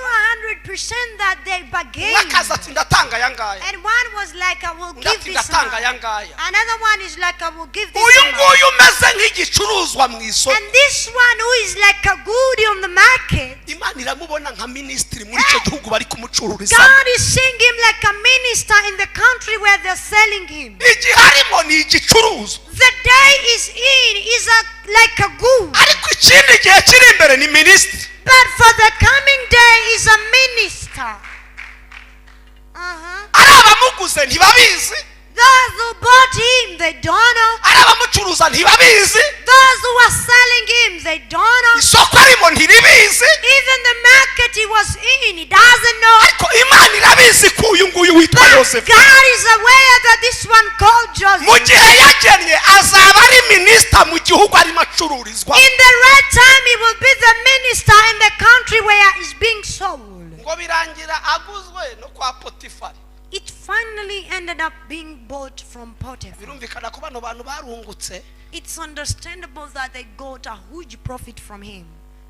100% that they Umwe bargained. akaza ati ndatanga aya ngaya. And one was like, I will Undi give ati this ndatanga amount. aya ngaya. Another one is like, I will give this Uyu amount. nguyu umeze nk'igicuruzwa mu isoko. And this one who is like a goodie on the market, Imana iramubona nka minisitiri muri icyo gihugu bari kumucururiza. God is seeing him like a minister in the country where they're selling him. Igihe arimo ni igicuruzwa. The day is in is like a good. Ariko ikindi gihe kiri imbere ni minisitiri. But for the coming day is a minister. Uh-huh. Ari abamuguze ntibabizi. Those who bought him, they don't know. Ari abamucuruza ntibabizi. Those who are selling him, they don't know. Isoko arimo ntiribizi. Even the market he was in, he doesn't know. Ariko Imana irabizi ko uyu nguyu witwa But Yosefu God is aware that this one called mu Joseph, gihe yagennye azaba ari minisita mu gihugu arimo acururizwa. in the right time, he will be the minister in the country where he's being sold. Ngo birangira aguzwe no kwa Potifari. It finally ended up being bought from Potiphar. Birumvikana ko bano bantu barungutse. It's understandable that they got a huge profit from him.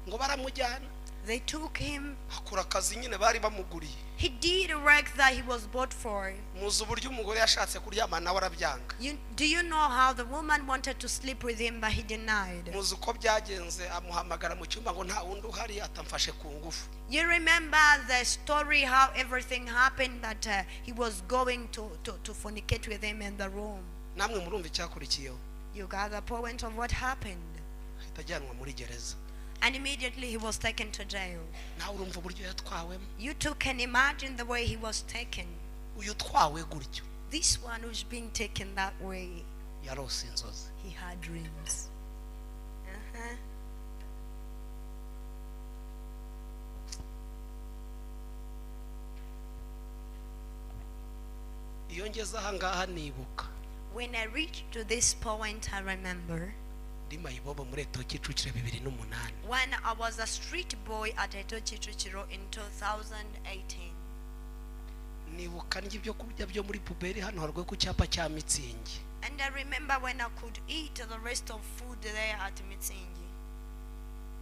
Ngo baramujyana. They took him. Akora akazi nyine bari bamuguriye. He did a work that he was bought for. Muzi uburyo umugore yashatse kuryamana nawe arabyanga. Do you know how the woman wanted to sleep with him, but he denied? Muzi uko byagenze amuhamagara mu cyumba ngo nta wundi uhari atamfashe ku ngufu. You remember the story how everything happened, that he was going to fornicate with him in the room. Namwe murumva icyakurikiyeho. You got the point of what happened. Ahita ajyanwa muri gereza. And immediately he was taken to jail. Nawe urumva uburyo yatwawemo. You too can imagine the way he was taken. Uyu utwawe gutyo. This one who's being taken that way, Yarose inzozi. he had dreams. Uh-huh. Iyo ngeze aha ngaha nibuka. When I reached to this point, I remember Ndi mayibobo muri Eto Kicukiro 2008. when I was a street boy at Eto Kicukiro in 2018. Nibuka ndya ibyo kurya byo muri puberi hano haruguru ku cyapa cya Mitsingi. And I remember when I could eat the rest of food there at Mitsingi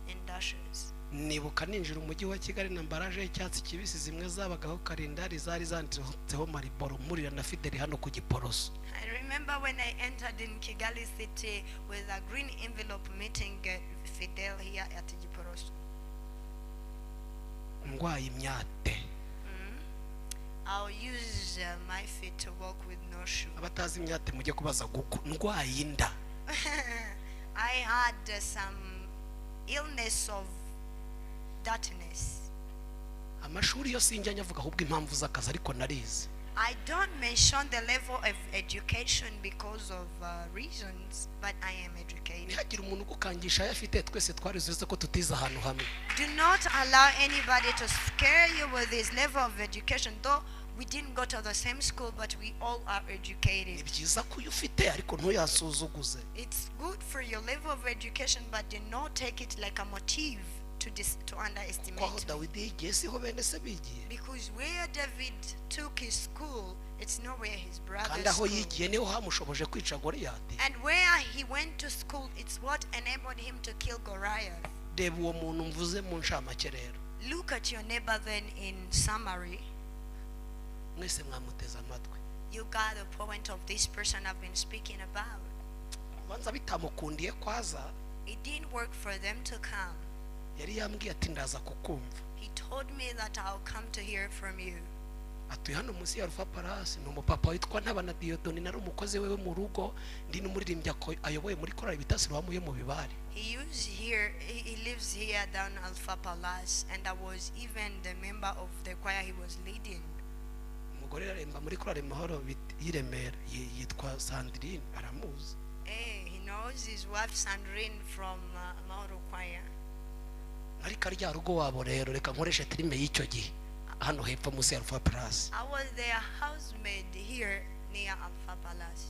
in dashes. Nibuka ninjira umujyi wa Kigali na mbaraje y'icyatsi kibisi zimwe zabagaho kalendari zari zanditseho Mariboro murira na Fideli hano ku Giporoso. I remember when I entered in Kigali city with a green envelope meeting Fidel here at Giporoso. Ndwaye imyate. I'll use my feet to walk with no shoe. Abatazi imyate mujye kubaza Google. Ndwaye inda. I had some illness of dirtiness. Amashuri yo sinjya nyavuga ahubwo impamvu z'akazi ariko narize. I don't mention the level of education because of reasons, but I am educated. Ntihagire umuntu ugukangisha ayafite twese twarize ko tutize ahantu hamwe. Do not allow anybody to scare you with this level of education, though we didn't go to the same school, but we all are educated. Ni byiza ko uyufite ariko ntuyasuzuguze. It's good for your level of education, but do not take it like a motive to underestimate. Dawidi yigiye siho bene se bigiye. Because where David took his school, it's not where his brothers. Kandi aho yigiye niho hamushoboje kwica Goliyati. And where he went to school, it's what enabled him to kill Goliath. Reba uwo muntu mvuze mu ncamake rero. Look at your neighbor then in summary. Mwese mwamuteze amatwi. You got the point of this person I've been speaking about. Banza bitamukundiye kwaza. It didn't work for them to come. Yari yambwiye ati ndaza kukumva. He told me that I'll come to hear from you. Atuye hano munsi ya Alpha Palace, ni umupapa witwa Ntabana Diodoni, nari umukozi wewe mu rugo, ndi n'umuririmbyi ayoboye muri korali bita Siloam yo mu Bibare. He lives here down Alpha Palace, and I was even the member of the choir he was leading. Umugore aremba muri korali Mahoro y'i Remera, yitwa Sandrine, aramuzi. He knows his wife Sandrine from Mahoro Choir. Ariko rya rugo wabo rero, reka nkoreshe terme y'icyo gihe, hano hepfo munsi ya Alpha Palace. I was their housemaid here near Alpha Palace.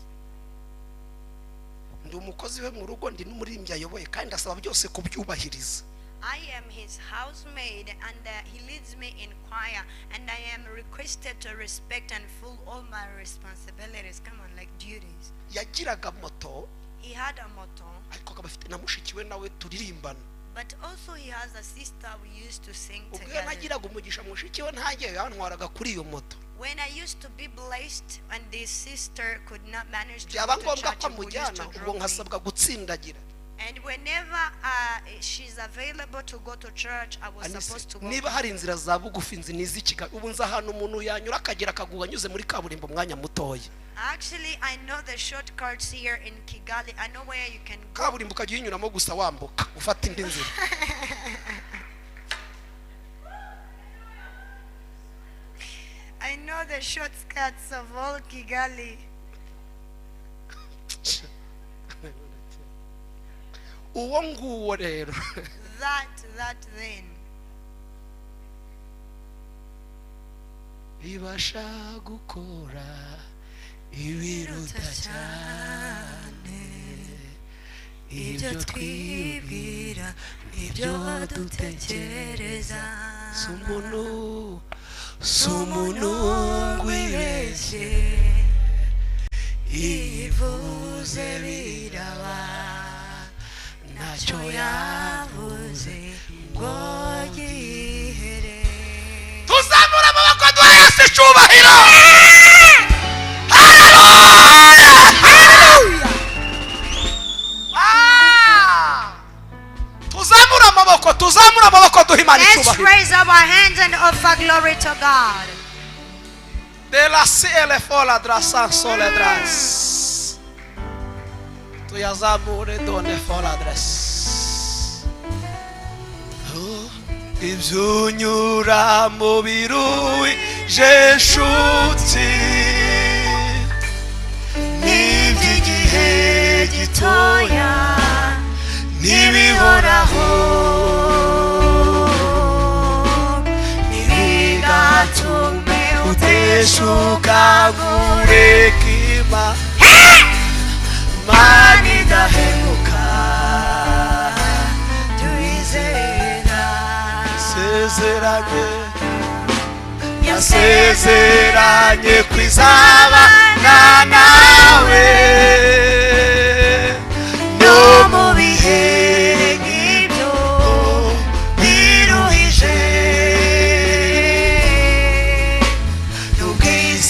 Ndi umukozi we mu rugo, ndi n'umuririmbyi ayoboye, kandi asaba byose kubyubahiriza. I am his housemaid, and he leads me in choir, and I am requested to respect and full all my responsibilities. Come on, like duties. Yagiraga moto. He had a moto. Ariko akaba afite na mushiki we nawe turirimbana. But also he has a sister we used to sing Ubwo iyo together. nagiraga umugisha mushiki we ntagiye, yantwaraga kuri iyo moto. When I used to be blessed and this sister could not manage to Byaba go to ngombwa church, ko we used amujyana, to ubwo drop me. nkasabwa gutsindagira. And whenever she's available to go to church, I was Anise, supposed to go. niba hari inzira za bugufi nzi niz'ikigali, ubu nzi ahantu umuntu yanyura akagera akaguga anyuze muri kaburimbo umwanya mutoya. Actually, I know the shortcuts here in Kigali. I know where you can go. Kaburimbo ukajya uyinyuramo gusa wambuka ufata indi nzira. I know the shortcuts of all Kigali. Uwo nguwo rero. That then. Ibasha gukora ibiruta cyane ibyo twibwira, ibyo dutekereza. Si umuntu ngwibeshye, ivuze biraba, ntacyo yavuze ngo gihere. Tuzamura amaboko duhe Yesu icyubahiro. Haleluya! Tuzamura amaboko, tuzamura amaboko duhe Imana Let's icyubahiro. raise our hands and offer glory to God. De la ciel fola drasa sole dras. Tuyazamure done fola dras. Ibyo unyura mu biruhije nshuti, n'iby'igihe gitoya ntibihoraho, ntibigatume uteshuka kureka Imana idahemuka. Tuyizera. Sezeranye, yasezeranye kwizabana nawe no mu bihe nk'ibyo biruhije.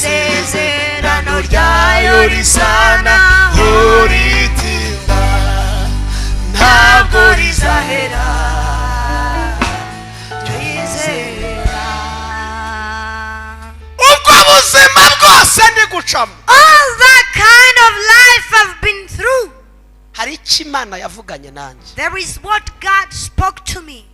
N'ubwisezerano ryayo risa naho ritinda, ntabwo rizahera. Tuyizera. Ubwo buzima bwose ndi gucamo, All that kind of life I've been through, hari icyo Imana yavuganye nanjye. There is what God spoke to me.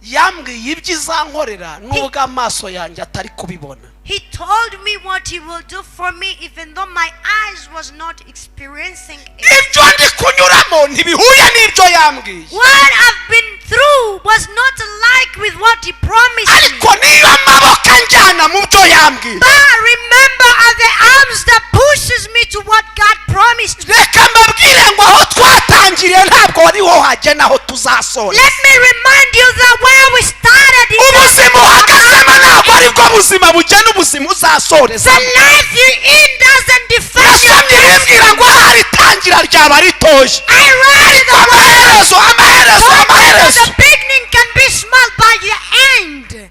Yambwiye ibyo izankorera nubwo amaso yanjye atari kubibona. He told me what he will do for me even though my eyes was not experiencing it. Ibyo ndi kunyuramo ntibihuye n'ibyo yambwiye. What I've been through was not alike with what he promised me. Ariko niyo amaboko anjyana mu byo yambwiye. But remember are the arms that pushes me to what God promised me. Reka mbabwire ngo aho twatangiriye ntabwo ariho hagena aho tuzasoreza. Let me remind you that where we started is Ubuzima uhagazemo ntabwo aribwo buzima bugena ubuzima uzasoreza. the life you're in doesn't define your Nasomye rimbwira ngo ahari itangira ryaba ritoya, I read the amaherezo, amaherezo, amaherezo. The beginning can be small, but the end.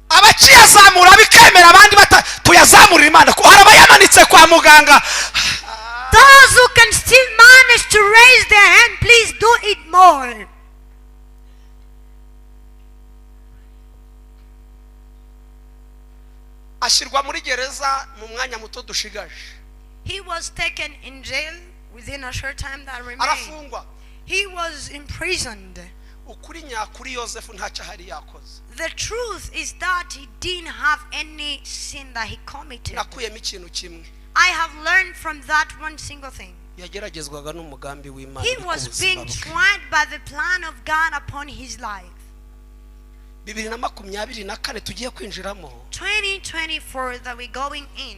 Abakiyazamura bikemera, abandi bata tuyazamurira Imana, hari abayamanitse kwa muganga. Those who can still manage to raise their hand, please do it more. Ashyirwa muri gereza mu mwanya muto dushigaje. He was taken in jail within a short time that remained. Arafungwa. He was imprisoned. Ukuri nyakuri, Yosefu ntacyo ahari yakoze. The truth is that he didn't have any sin that he committed. Nakuyemo ikintu kimwe. I have learned from that one single thing. Yageragezwaga n'umugambi w'Imana He uri ku was buzima being bwe. tried by the plan of God upon his life. 2024 tugiye kwinjiramo, 2024 that we're going in.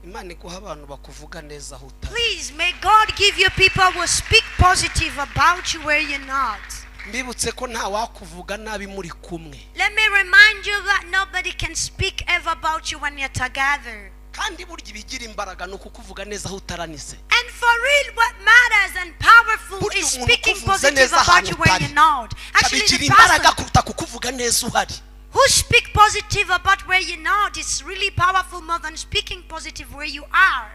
Imana iguha abantu bakuvuga neza aho utari. Please, may God give you people who speak positive about you where you're not. Mbibutse ko nta wakuvuga nabi muri kumwe. Let me remind you that nobody can speak ever about you when you're together. Kandi burya ibigira imbaraga ni ukukuvuga neza aho utaranise. And for real, what matters and powerful Burya is umuntu speaking ukuvuze positive neza about ahantu you when utari you're not. Actually, bigira the imbaraga person kuruta kukuvuga neza uhari. who speak positive about where you're not is really powerful more than speaking positive where you are.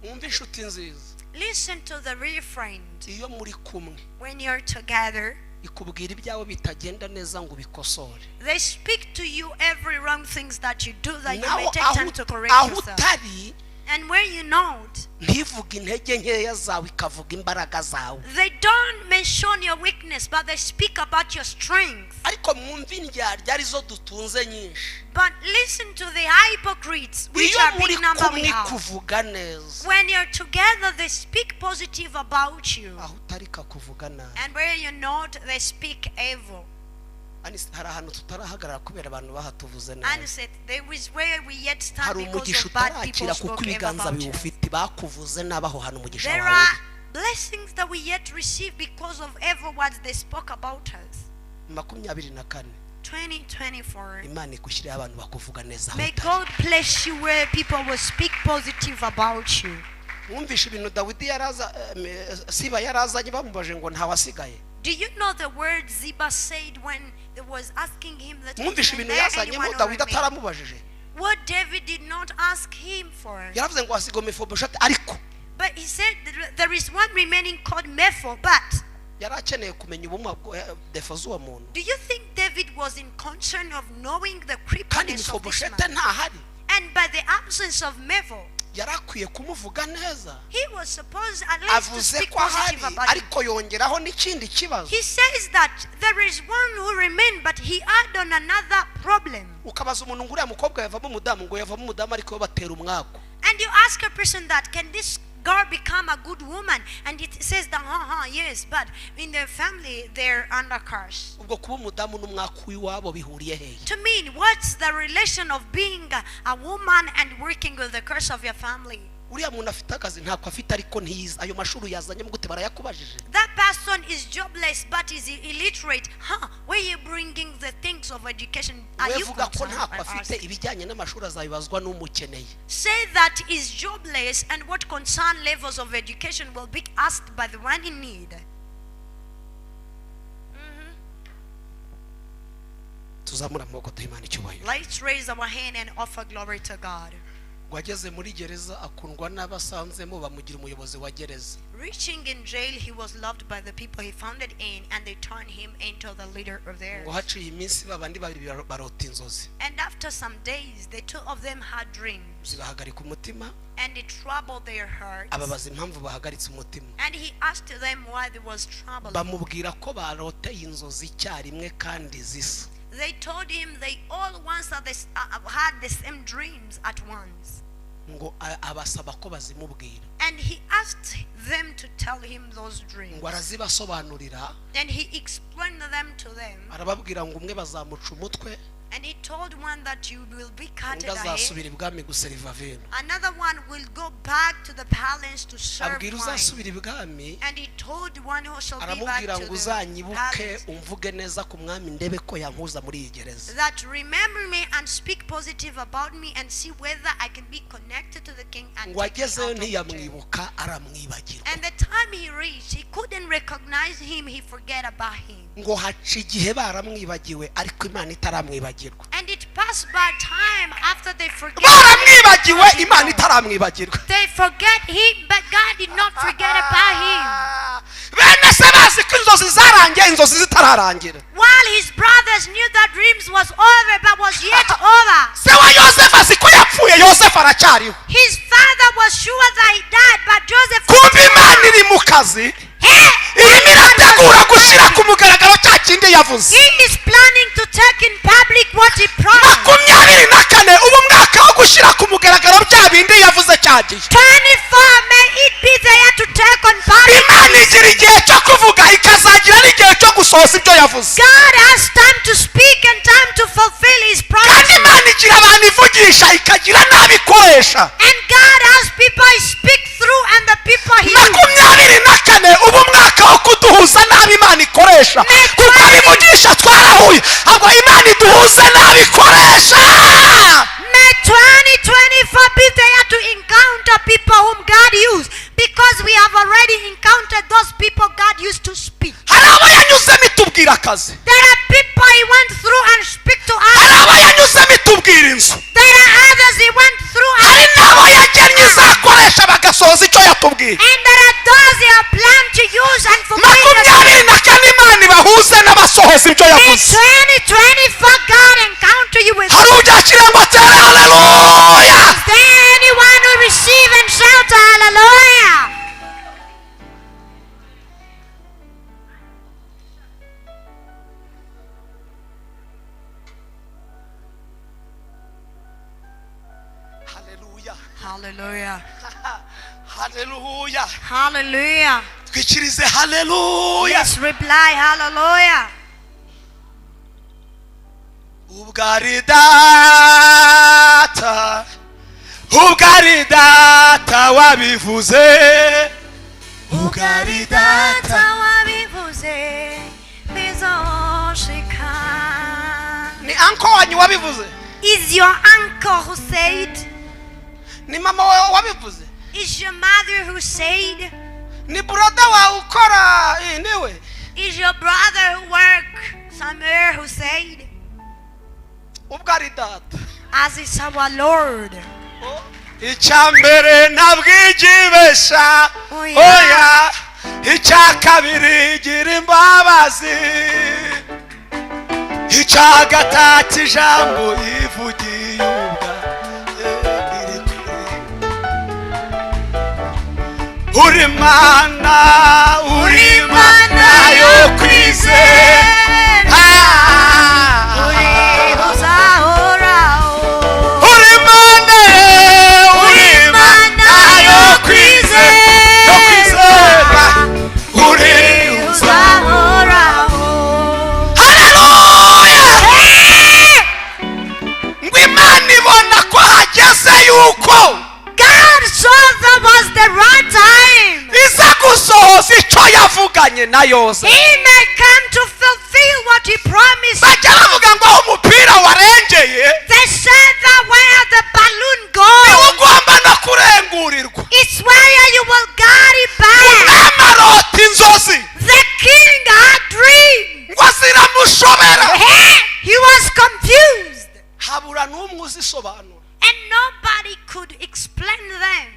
Mwumve inshuti nziza. Listen to the real friend. Iyo muri kumwe, When you're together, ikubwira ibyawe bitagenda neza ngo ubikosore. they speak to you every wrong things that you do that you Naho may take aho time to correct aho yourself. utari, And where you're not, ntivuge intege nkeya zawe, ikavuga imbaraga zawe. they don't mention your weakness, but they speak about your strength. Ariko mwumve indyarya arizo dutunze nyinshi. But listen to the hypocrites, which Iyo are muri big number we kumwe have. kuvuga neza, When you're together, they speak positive about you. aho utari kakuvuga nabi. And where you're not, they speak evil. Anise, hari ahantu tutarahagarara kubera abantu bahatuvuze And nabi. said, there is where we yet stand Hari because umugisha of bad people utarakira kuko spoke evil ibiganza about us. biwufite bakuvuze nabi aho hantu umugisha There wawe are uri. blessings that we yet receive because of evil words they spoke about us. 24, 2024. Imana igushyirireho abantu bakuvuga neza aho May utari. God bless you where people will speak positive about you. Mwumvishe ibintu Dawidi yaraza Siba yarazanye bamubaje ngo ntawasigaye. Do you know the word Ziba said when they was asking him that, Mwumvishe "Is ibintu there yazanyemo anyone who Dawidi remains?" ataramubajije. What David did not ask him for. Yaravuze ngo hasigaye Mefibosheti, ariko But he said that there is one remaining called Mepho. But yari akeneye kumenya ubumuga défauts z'uwo muntu? do you think David was in concern of knowing the Kandi crippleness of this Mefibosheti man? ntahari. And by the absence of Mepho, Yari akwiye kumuvuga neza. he was supposed at least to Avuze speak ko ahari, positive about him. ariko yongeraho n'ikindi kibazo. He says that there is one who remained, but he added on another problem. Ukabaza umuntu ngo uriya mukobwa yavamo umudamu, ngo yavamo umudamu ariko batera umwaku. And you ask a person that, can this girl become a good woman? And it says that, yes, but in their family, they're under curse. Ubwo kuba umudamu n'umwaku w'iwabo bihuriye hehe? To mean, what's the relation of being a woman and working with the curse of your family? Uriya muntu afite akazi, ntako afite, ariko ntiyize, ayo mashuri yazanyemo gute? Barayakubajije? That person is jobless but is illiterate. Huh? Where you bringing the things of education? Are We you vuga ko concerned? ntako I afite, ask. ibijyanye n'amashuri azabibazwa n'umukeneye. Say that is jobless, and what concern levels of education will be asked by the one in need. Tuzamure amaboko duhe Imana icyubahiro. Let's raise our hand and offer glory to God. Ngo ageze muri gereza akundwa n'abasanzemo, bamugira umuyobozi wa gereza. Reaching in jail, he was loved by the people he found it in, and they turned him into the leader of theirs. Ngo haciye iminsi babandi babiri barota inzozi. And after some days, the two of them had dreams, Zibahagarika umutima. And it troubled their hearts. Ababaza impamvu bahagaritse umutima. And he asked them why there was trouble. Bamubwira ko baroteye inzozi icyarimwe kandi zisa. They told him they all once had the same dreams at once. Ngo abasaba ko bazimubwira. And he asked them to tell him those dreams. Ngo arazibasobanurira. And he explained them to them. Arababwira ngo umwe bazamuca umutwe, And he told one that you will be cut undi a head. azasubira ibwami guseriva vino. Another one will go back to the palace to serve Abwira wine. uzasubira ibwami, And he told one who shall be back aramubwira to ngo the uzanyibuke palace umvuge neza ku mwami ndebe ko yankuza muri iyi gereza. That remember me and speak positive about me and see whether I can be connected to the king and Ngo take me agezeyo out of the jail. ntiyamwibuka, aramwibagirwa. And the time he reached, he couldn't recognize him. He forget about him. Ngo haca igihe baramwibagiwe, ariko Imana itaramwibagirwa. And it passed by time after they forget. Baramwibagiwe, Imana itaramwibagirwa. They forget him, but God did not forget about him. Bene se bazi ko inzozi zarangiye, inzozi zitararangira. While his brothers knew that dreams was over, but was yet over. Se wa Yosefu azi ko yapfuye, Yosefu aracyariho. His father was sure that he died, but Joseph was Kumva still Imana alive. iri mu kazi. Irimo irategura gushyira ku mugaragaro cya kindi yavuze. He is planning to take in public what he promised. 24 ubu mwaka wo gushyira ku mugaragaro bya bindi yavuze cyagiye. 24, may it be there to take on public. Imana igira igihe cyo kuvuga ikazagira n'igihe cyo gusohoza ibyo yavuze. God has time to speak and time to fulfill his promise. Kandi Imana igira abantu ivugisha ikagira n'abikoresha. And God has people he speak through and the people he uses. 24 ubu mwaka wo kuduhuza n'abo Imana ikoresha. Kuko abivugisha twarahuye, ahubwo Imana iduhuze n'abikoresha. May 2024 be there to encounter people whom God used, because we have already encountered those people God used to speak. Hari abo yanyuzemo itubwira akazi. There are people he went through and speak to us. Hari abo yanyuzemo itubwira inzu. There are others he went through and Hari n'abo yagennye izakoresha bagasohoza icyo yatubwiye. And there are those he have planned to use and fulfill. 24 Imana ibahuze n'abasohoza ibyo yavuze. 2024 God encounter you with. Hari ubyakira ngo atere haleluya. Is there anyone who receive and shout hallelujah? Hallelujah. Hallelujah. Hallelujah. Hallelujah. Twikirize hallelujah. Let's reply hallelujah. Ubwari data, ubwari data wabivuze, ubwari data wabivuze bizoshika. Ni uncle wanyu wabivuze? Is your uncle who said? Ni mama wawe wabivuze? Is your mother who said? Ni brother wawe ukora niwe? Is your brother who work somewhere who said? Ubwari data. As is our Lord. Icyambere ntabwijibesha, oya. Icya kabiri gira imbabazi, icya gatatu ijambo ivugiye ubwa iri kure. Uri Mana, uri Mana yo kwizera, uri uzahoraho. Uri Mana, uri Mana yo kwizera, uri uzahoraho. Haleluya! Ngo Imana ibona ko hageze yuko God saw that was the right time. iza gusohoza icyo yavuganye na Yozefu. He may come to fulfill what he promised. Bajya bavuga ngo aho umupira warengeye, They said that where the balloon goes, niho ugomba no kurengurirwa. it's where you will guide it back. Umwami arota inzozi. The king had dreamed. Ngo ziramushobera. He was confused. Habura n'umwe uzisobanura. And nobody could explain them.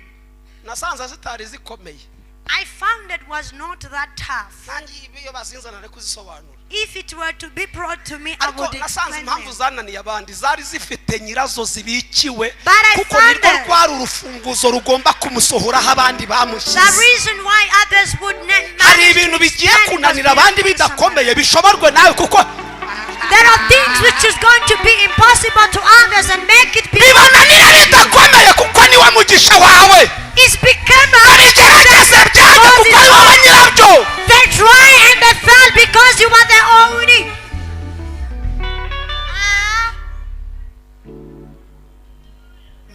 Nasanze zitari zikomeye. I found it was not that tough. Nanjye iyo bazinzana nari kuzisobanura. If it were to be brought to me, I would Ariko nasanze explain impamvu them. zananiye abandi zari zifite nyirazo zibikiwe, But I kuko found nirwo it. rwari urufunguzo rugomba kumusohoraho abandi bamushyize. The reason why others would not Hari manage ibintu to bigiye explain it kunanira was abandi because bidakomeye bishoborwe nawe, kuko there are things which is going to be impossible to others and make it be. bibananira bidakomeye kuko niwe mugisha wawe. It's become Babigerageze byange kuko ari wowe nyirabyo. They try and they fail because you are the only.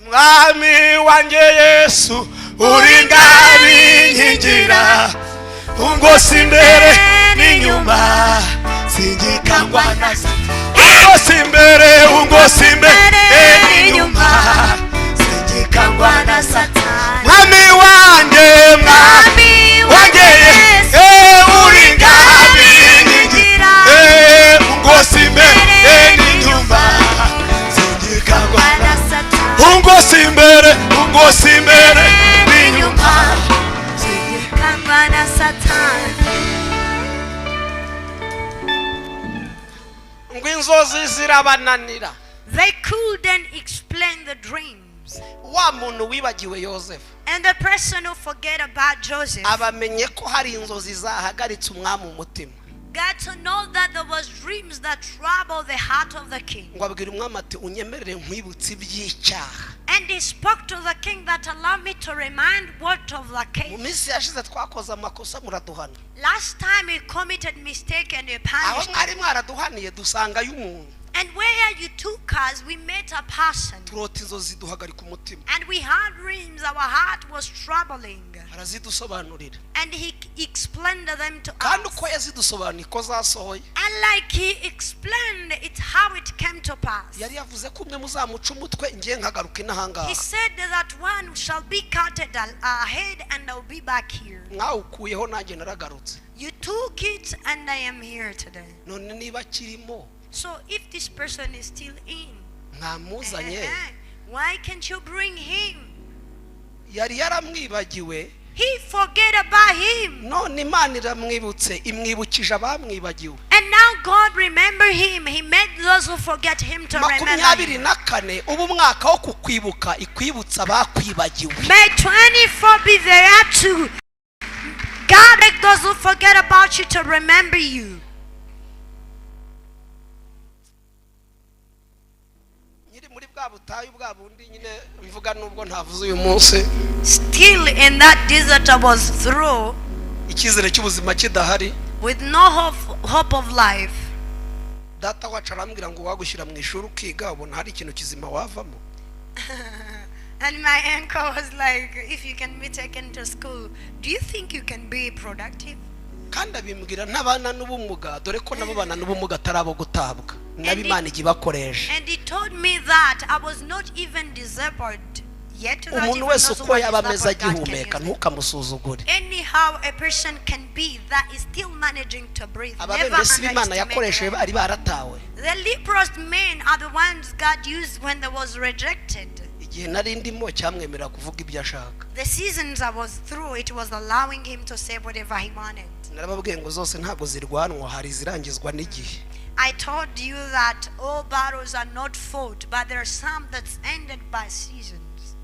Mwami wanjye Yesu uri ngabinkingira, ungosi imbere n'inyuma singikangwa na ungosi imbere, ungosi imbere n'inyuma singikangwa na Satani. Mwami wanjye, mwami wanjye Yesu uri ngabinkingira, ungosi imbere n'inyuma singikangwa na ungosi imbere, ungosi imbere n'inyuma. Ngo inzozi zirabananira. They couldn't explain the dreams. dreams. Wa muntu wibagiwe Yosefu And the person who forget about Joseph abamenye ko hari inzozi zahagaritse umwami umutima. got to know that there was dreams that troubled the heart of the king. Ngo abwira umwami ati unyemerere nkwibutse iby'icyaha. And he spoke to the king that allow me to remind what of the Mu king. minsi yashize twakoze amakosa muraduhana. Last time he committed mistake and you Aho punished mwari him. mwaraduhaniye dusangayo umuntu. And where you took us, we met a person. Turota inzozi duhagarika umutima. And we had dreams, our heart was troubling. Arazidusobanurira. And he explained them to Kandi us. uko yazidusobanuye ko zasohoye. And like he explained it, how it came to pass. Yari yavuze ko umwe muzamuca umutwe ngiye nkagaruka inahangaha. He said that one shall be cut ahead and I'll be back here. Mwawukuyeho nanjye naragarutse. You took it and I am here today. None niba kirimo So if this person is still in, mwamuzanye. why can't you bring him? Yari yaramwibagiwe. He forget about him. None Imana iramwibutse imwibukije abamwibagiwe. And now God remember him. He made those who forget him to remember him. 24 ubu umwaka wo kukwibuka ikwibutsa abakwibagiwe. May 24 be there to God make those who forget about you to remember you. Nyiri muri bwa butayu bwa bundi nyine mvuga nubwo ntavuze uyu munsi. Still in that desert I was through Icyizere cy'ubuzima kidahari. with no hope of life. Data wacu arambwira ngo wagushyira mu ishuri ukiga ubona hari ikintu kizima wavamo. And my uncle was like, if you can be taken to school, do you think you can be productive? Kandi abimbwira n'abana n'ubumuga dore ko nabo bana n'ubumuga atari abo gutabwa. Nabo Imana ijya ibakoresha. And he told me that I was not even disabled yet. That Umuntu even wese those who uko are yaba ameze disabled, God can agihumeka use them. ntukamusuzugure. Anyhow a person can be that is still managing to breathe. Never Ababembesi b'Imana underestimate yakoresheje them. bari baratawe. The leprous men are the ones God used when they was rejected. Igihe nari ndimo cyamwemerera kuvuga ibyo ashaka. The seasons I was through, it was allowing him to say whatever he wanted. Narababwiye ngo zose ntabwo zirwanwa hari izirangizwa n'igihe. I told you that all battles are not fought, but there are some that's ended by seasons.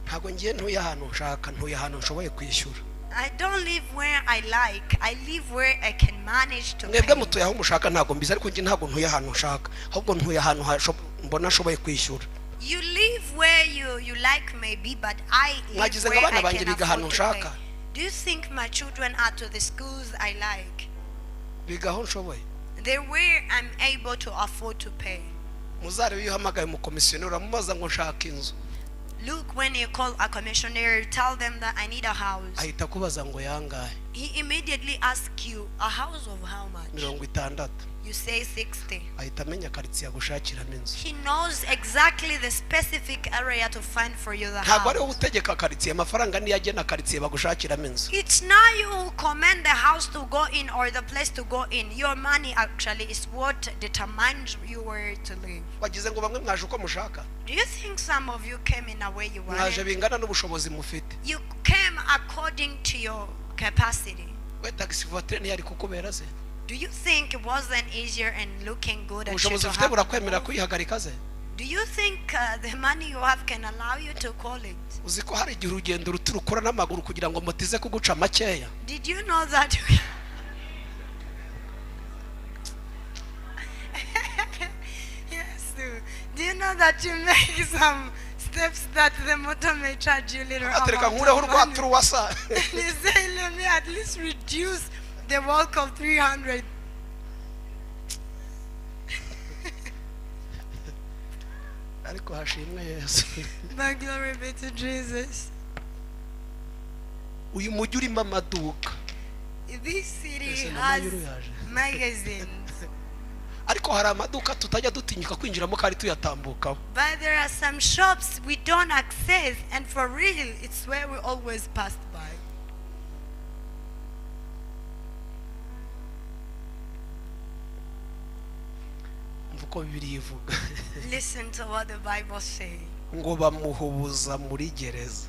Ntabwo ngiye ntuye ahantu nshaka, ntuye ahantu nshoboye kwishyura. I don't live where I like. I live where I can manage to Mwebwe pay. mutuye aho mushaka ntabwo mbizi, ariko njye ntabwo ntuye ahantu nshaka, ahubwo ntuye ahantu mbona nshoboye kwishyura. You live where you like maybe, but I live Mwagize ngo where abana I banjye can biga ahantu afford to pay. nshaka. Do you think my children are to the schools I like? Biga aho nshoboye. They're where I'm able to afford to pay. Muzarebe iyo uhamagaye umukomisiyoneri uramubaza ngo nshaka inzu. Look, when you call a commissioner, tell them that I need a house. Ahita akubaza ngo yangahe? He immediately asks you, a house of how much? 60. You say 60. Ahita amenya karitsiye agushakiramo inzu. He knows exactly the specific area to find for you the Ntabwo ari house. wowe utegeka karitsiye, amafaranga niyo agena karitsiye bagushakiramo inzu. It's not you who command the house to go in or the place to go in. Your money actually is what determines you where to live. Wagize ngo bamwe mwaje uko mushaka. Do you think some of you came in a way you Mwaje wanted? bingana n'ubushobozi mufite. You came according to your capacity. We taxi voiture ntiyari kukubera se? Do you think it wasn't easier and looking good at you Ubushobozi to ufite have burakwemera a move? kuyihagarika se? Do you think the money you have can allow you to call it? Uzi ko hari igihe urugendo ruto rukora n'amaguru kugira ngo moto ize kuguca makeya. Did you know that? Yes. Do you know that you make some steps that the motor may charge you little Atereka amount nkureho of urwa money? turuwasa. And you say, let me at least reduce the walk of 300. Ariko hashimwe Yesu. But glory be to Jesus. Uyu mujyi urimo amaduka. This city Ese na has Mayuru yaje. magazines. Ariko hari amaduka tutajya dutinyuka kwinjiramo kandi tuyatambukaho. But there are some shops we don't access, and for real, it's where we always pass by. Mvuko Bibiliya ivuga. Listen to what the Bible says. Ngo bamuhubuza muri gereza.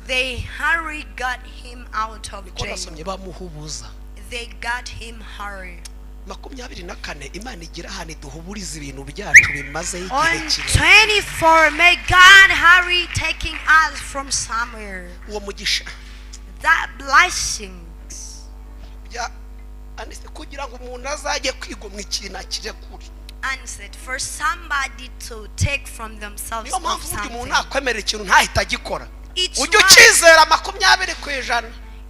They hurry got him out of Niko jail. nasomye bamuhubuza. They got him hurry. 24 Imana igira ahantu iduhuburiza ibintu byacu bimaze igihe On kirekire. 24, may God hurry taking us from somewhere. Uwo mugisha That blessings. bya anise kugira ngo umuntu azajye kwigomwa ikintu akirekure. Answered for somebody to take from themselves Niyo of mpamvu burya umuntu something. nakwemerera ikintu ntahita agikora. It's Ujye why, ukizera 20%.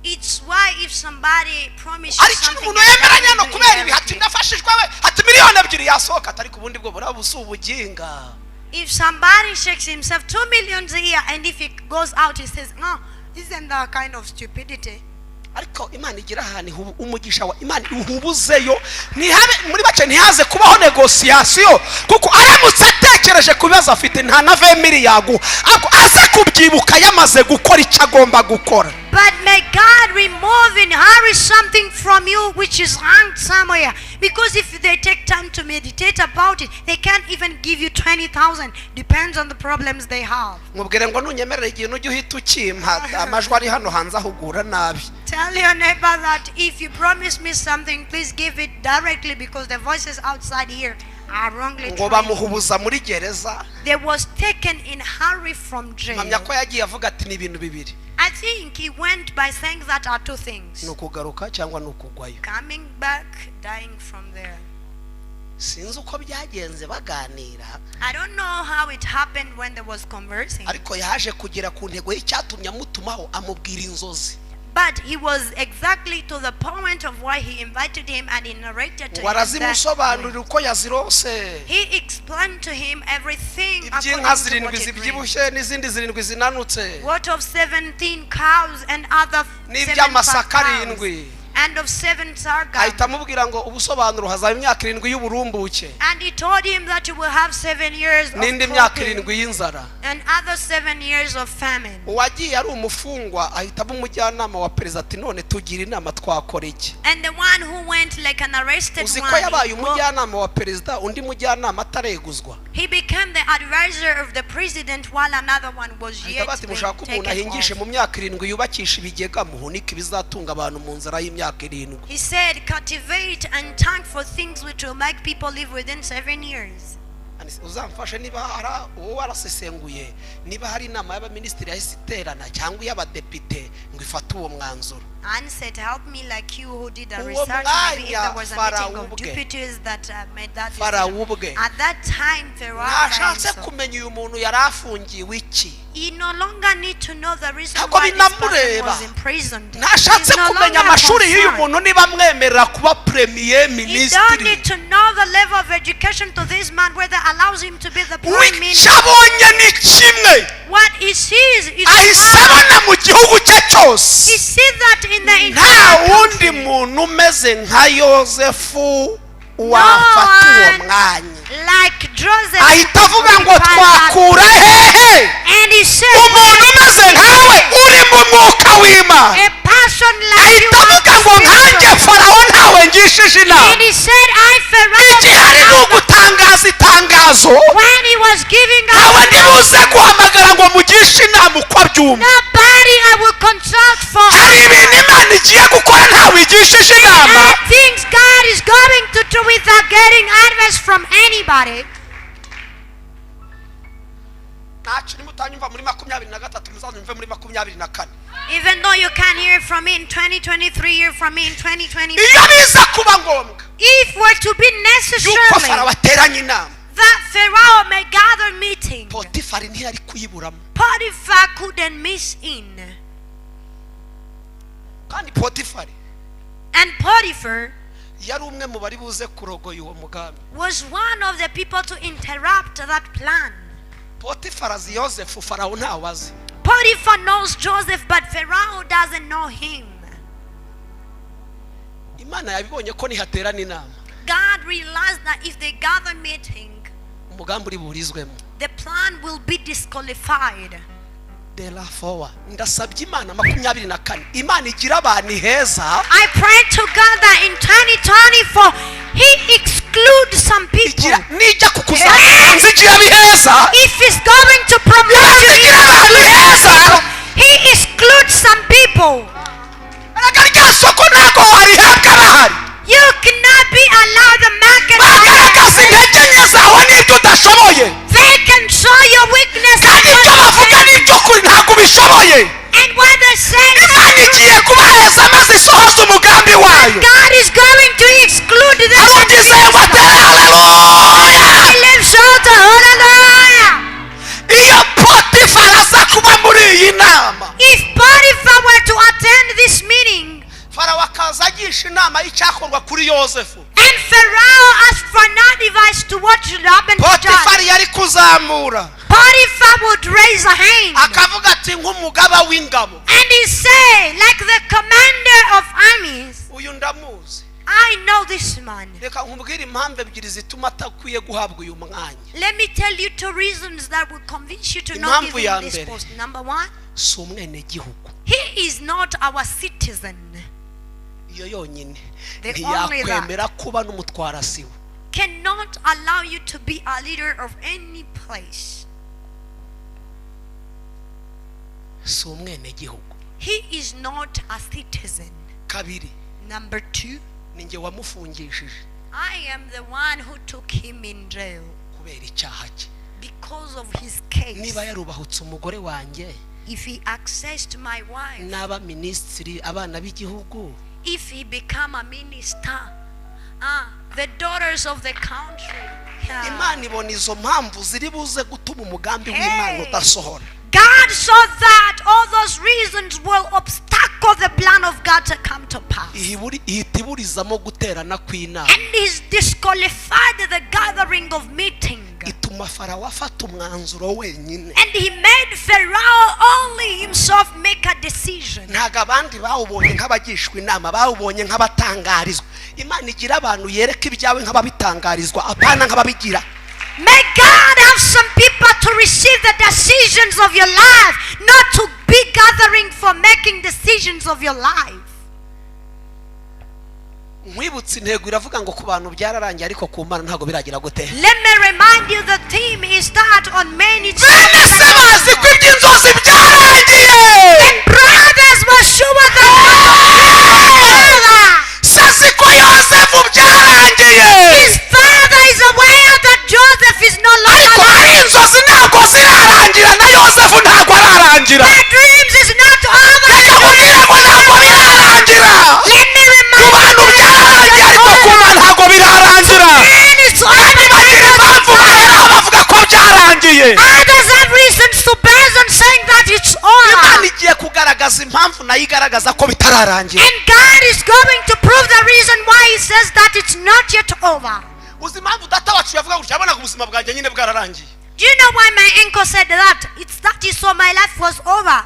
it's why if somebody promises you Ariko something, umuntu and yemeranya doesn't no do it kubera ibi ati directly. ndafashijwe we ati 2 miliyoni yasohoka atari ku bundi bwo buraba si ubuginga. If somebody shakes himself 2 million a year and if he goes out he says, "No, isn't that kind of stupidity?" Ariko Imana igira ahantu umugisha wa Imana ihubuzeyo ntihabe muri bake ntihaze kubaho négociation kuko aramutse atekereje ku bibazo afite nta na 20 mille yaguha ariko aze kubyibuka yamaze gukora icyo agomba gukora. But may God remove and hurry something from you which is hung somewhere. Because if they take time to meditate about it, they can't even give you 20,000. Depends on the problems they have. Mubwire ngo nunyemerere igihe ujye uhita ukimpa amajwi ari hano hanze ahugura nabi. Tell your neighbor that if you promise me something, please give it directly because the voices outside here are wrongly Ngo trained. bamuhubuza muri gereza. They was taken in hurry from jail. Mpamya ko yagiye avuga ati ni ibintu bibiri. I think he went by saying that are two things. Ni ukugaruka cyangwa ni ukugwayo. Coming back, dying from there. Sinzi uko byagenze baganira. I don't know how it happened when they was conversing. Ariko yaje kugera ku ntego y'icyatumye amutumaho amubwira inzozi. But he was exactly to the point of why he invited him and he narrated to Ngo him that arazimusobanurira uko yazirose. he explained to him everything Iby'inka according to what zirindwi he dreamed. zibyibushye n'izindi zirindwi zinanutse. What of 17 cows and other seven fat N'iby'amasaka cows arindwi. and of seven sorghum. Ahita amubwira ngo ubusobanuro hazaba imyaka 7 y'uburumbuke And he told him that you will have 7 years of n'indi myaka cropping 7 y'inzara. And other 7 years of famine. Uwagiye ari umufungwa ahita aba umujyanama wa perezida ati none tugira inama twakora iki? And the one who went like an arrested Uzi ko one, yabaye umujyanama wa perezida undi mujyanama atareguzwa. he became the advisor of the president while another one was Ahita yet bati being mushaka umuntu taken ahingishe off. mu myaka 7 yubakisha ibigega muhunike ibizatunga abantu mu nzara y'imyaka 7. He said, cultivate and tank for things which will make people live within 7 years. Uzamfashe niba hari uwo warasesenguye niba hari inama y'abaminisitiri yahise iterana cyangwa iy'abadepite ngo ifate uwo mwanzuro. And said, help me like you who did the Uwo research. Maybe if mwanya there was a meeting Farawo of ubwe. deputies that made that Farawo decision. ubwe. At that time, Pharaoh by Ntashatse himself, kumenya uyu muntu yari afungiwe iki. he no longer need to know the reason Ntabwo why this person binamureba. was imprisoned. Ntashatse He's no kumenya longer amashuri y'uyu concerned. muntu niba amwemerera kuba premier He don't minisitiri. need to know the level of education to this man, whether allows him to be the prime Icyo minister. abonye ni kimwe. What he sees is Ahise one. abona mu gihugu cye He cyose sees that in the nta entire wundi country. muntu umeze nka Yozefu wafata uwo one mwanya. like Joseph Ahita avuga ngo occupied that. twakura hehe And he said, umuntu umeze nkawe uri mu mwuka w'Imana? a person like you Ahita avuga has ngo the nkanjye spirit of God. Farawo ntawe ngishije inama. And he said, I Pharaoh Igihari ni ugutangaza itangazo. when he was giving Ntawe out ndibuze guhamagara ngo mugishe inama uko abyumva. nobody I will consult for. Hari ibintu Imana igiye gukora ntawe igishije inama. There are things God is going to do without getting advice from anybody. Ntacyo nimutanyumva muri 23 muzanyumve muri 24. Even though you can't hear from me in 2023, hear from me in 2024. Iyo biza kuba ngombwa If were to be yuko necessarily Farawo ateranya inama, that Pharaoh may gather meeting, Potifari ntiyari kuyiburamo. Potiphar couldn't miss in. Kandi Potifari And Potiphar yari umwe mu bari buze kurogoya uwo mugambi. Was one of the people to interrupt that plan. Potifari azi Yozefu, Farawo ntawe azi. Potiphar knows Joseph, but Pharaoh doesn't know him. Imana yabibonye ko nihaterana inama God realized that if they gather meeting, umugambi uri burizwemo. The plan will be disqualified. De la fowa ndasabye Imana 24 Imana igira abantu heza. I pray to God that in 2024, He excludes some people. Igira nijya kukuzamura igira abiheza. If He's going to promote you, Igira abantu heza. He excludes some people. Erega rya soko ntabwo warihabwa bahari. You cannot be allowed Yosefu. And Pharaoh asked for an advice to what should happen to Joseph. Potifari yari kuzamura Potiphar would raise a hand. Akavuga ati nk'umugaba w'ingabo And he said, like the commander of armies, uyu ndamuzi. I know this man. Reka nkubwire impamvu ebyiri zituma atakwiye guhabwa uyu mwanya. Let me tell you two reasons that will convince you to not Impamvu give ya him this mbere. post. Number one, Si umwenegihugu. he is not our citizen. Iyo yonyine The only that ntiyakwemera kuba n'umutwarasibo. cannot allow you to be a leader of any place. Si umwenegihugu. He is not a citizen. Kabiri, Number two, ninjye wamufungishije I am the one who took him in jail kubera icyaha cye. because of his case. Niba yarubahutse umugore wanjye, If he accessed my wife, n'aba minisitiri abana b'igihugu, if he become a minister, the daughters of the country. Yeah. Imana ibona izo mpamvu ziri buze gutuma umugambi w'Imana udasohora. God saw that all those reasons will obstacle the plan of God to come to pass. Ihita iburizamo guterana kw'inama. And he's disqualified the gathering of meeting. Ituma Farawo afata umwanzuro wenyine. And he made Pharaoh only himself make a decision. Ntabwo abandi bawubonye nk'abagishwa inama, bawubonye nk'abatangarizwa. Imana igira abantu yereka ibyawe nk'ababitangarizwa, apana nk'ababigira. May God have some people to receive the decisions of your life, not to be gathering for making decisions of your life. Nkwibutse intego iravuga ngo ku bantu byararangiye ariko ku Mana ntabwo biragira gute. Let me remind you the theme is that on many Bene se bazi ko iby'inzozi byararangiye. The brothers were sure that Sazi ko Yosefu byararangiye. his father is aware that Joseph is no longer Ariko hari inzozi ntabwo zirarangira na Yosefu ntabwo ararangira. The dreams is not over. Reka nkubwire ngo ntabwo birarangira. Let me Ku remind bantu byararangiye ariko ku Mana ntabwo birarangira. you it's Kandi over. bagira impamvu baheraho bavuga ko byarangiye. Others have reasons to base on saying that it's Imana over. igiye kugaragaza impamvu nayo igaragaza ko bitararangira. And God is going to prove the reason why He says that it's not yet over. Uzi impamvu data wacu yavuga gutya, yabonaga ubuzima bwanjye nyine bwararangiye. Do you know why my uncle said that? It's that he saw my life was over.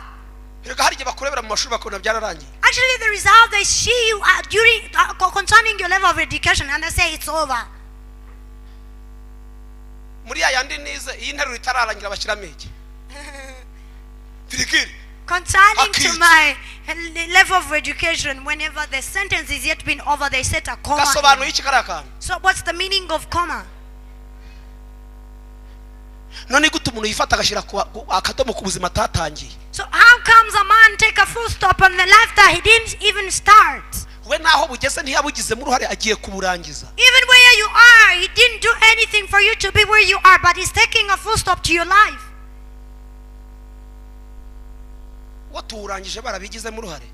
Erega hari igihe bakurebera mu mashuri bakabona byararangiye. Actually, there is how they see you during concerning your level of education, and they say it's over. Muri ya yandi nize iyi nteruro itararangira bashyiramo iki? Firikiri. Concerning to Akitso. my level of education, whenever the sentence is yet been over, they set a comma. Gasobanuye in. iki kariya kantu? So, what's the meaning of comma? None gute umuntu yifata agashyira akadomo ku buzima atatangiye? So, how comes a man take a full stop on the life that he didn't even start? We naho bugeze ntiyabugizemo uruhare agiye kuburangiza. Even where you are, he didn't do anything for you to be where you are, but he's taking a full stop to your life. Wo tuwurangije barabigizemo uruhare.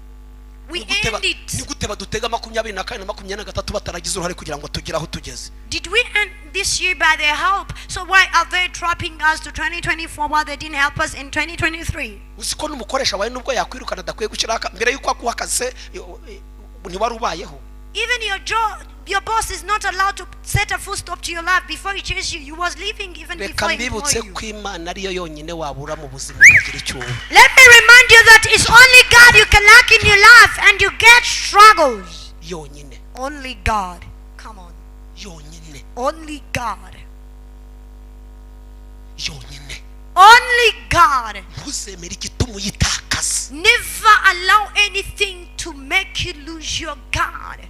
We Ni gute end it. ni gute badutega 24 na 23 bataragize uruhare kugira ngo tugere aho tugeze? Did we end this year by their help? So why are they trapping us to 2024 while they didn't help us in 2023? Uzi ko n'umukoresha wawe nubwo yakwirukana adakwiye gushyiraho mbere y'uko akuha akazi se ntiwari ubayeho. Even your job, your boss is not allowed to set a full stop to your life before he chased you. You was leaving even Reka before he mbibutse employed you. ko Imana ariyo yonyine wabura mu buzima ukagira icyo uba. Let me remind you that it's only God you can lack in your life and you get struggles. Yonyine. Only God. Come on. Yonyine. Only God. Yonyine. Only God. Ntuzemere igituma uyitakaza. Never allow anything to make you lose your God.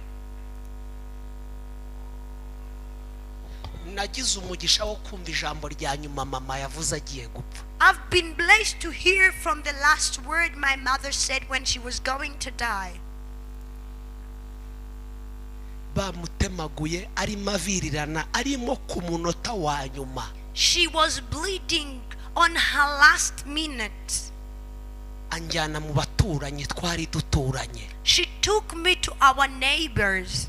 Nagize umugisha wo kumva ijambo rya nyuma mama yavuze agiye gupfa. I've been blessed to hear from the last word my mother said when she was going to die. Bamutemaguye arimo avirirana arimo ku munota wa nyuma. She was bleeding on her last minute. Anjyana mu baturanyi twari duturanye. She took me to our neighbors.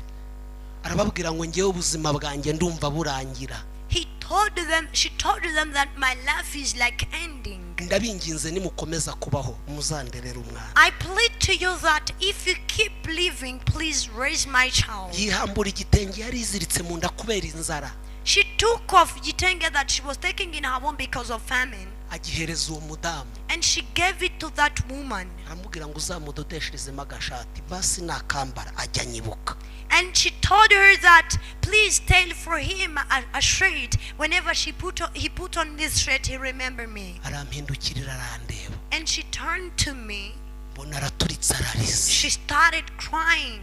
Arababwira ngo ngewe ubuzima bwanjye ndumva burangira. He told them, she told them that my life is like ending. Ndabinginze nimukomeza kubaho muzanderera umwana. I plead to to you that if you keep living, please raise my child. Yihambura igitenge yari iziritse mu nda kubera inzara. She took off gitenge that she was taking in her womb because of famine. Agihereza uwo mudamu. And she gave it to that woman. Aramubwira ngo uzamudodesherezemo agashati basi nakambara ajya anyibuka. And she told her that please tell for him a shirt. Whenever he put on this shirt, he remember me. Arampindukirira arandeba. And she turned to me. Mbona araturitse ararize. She started crying.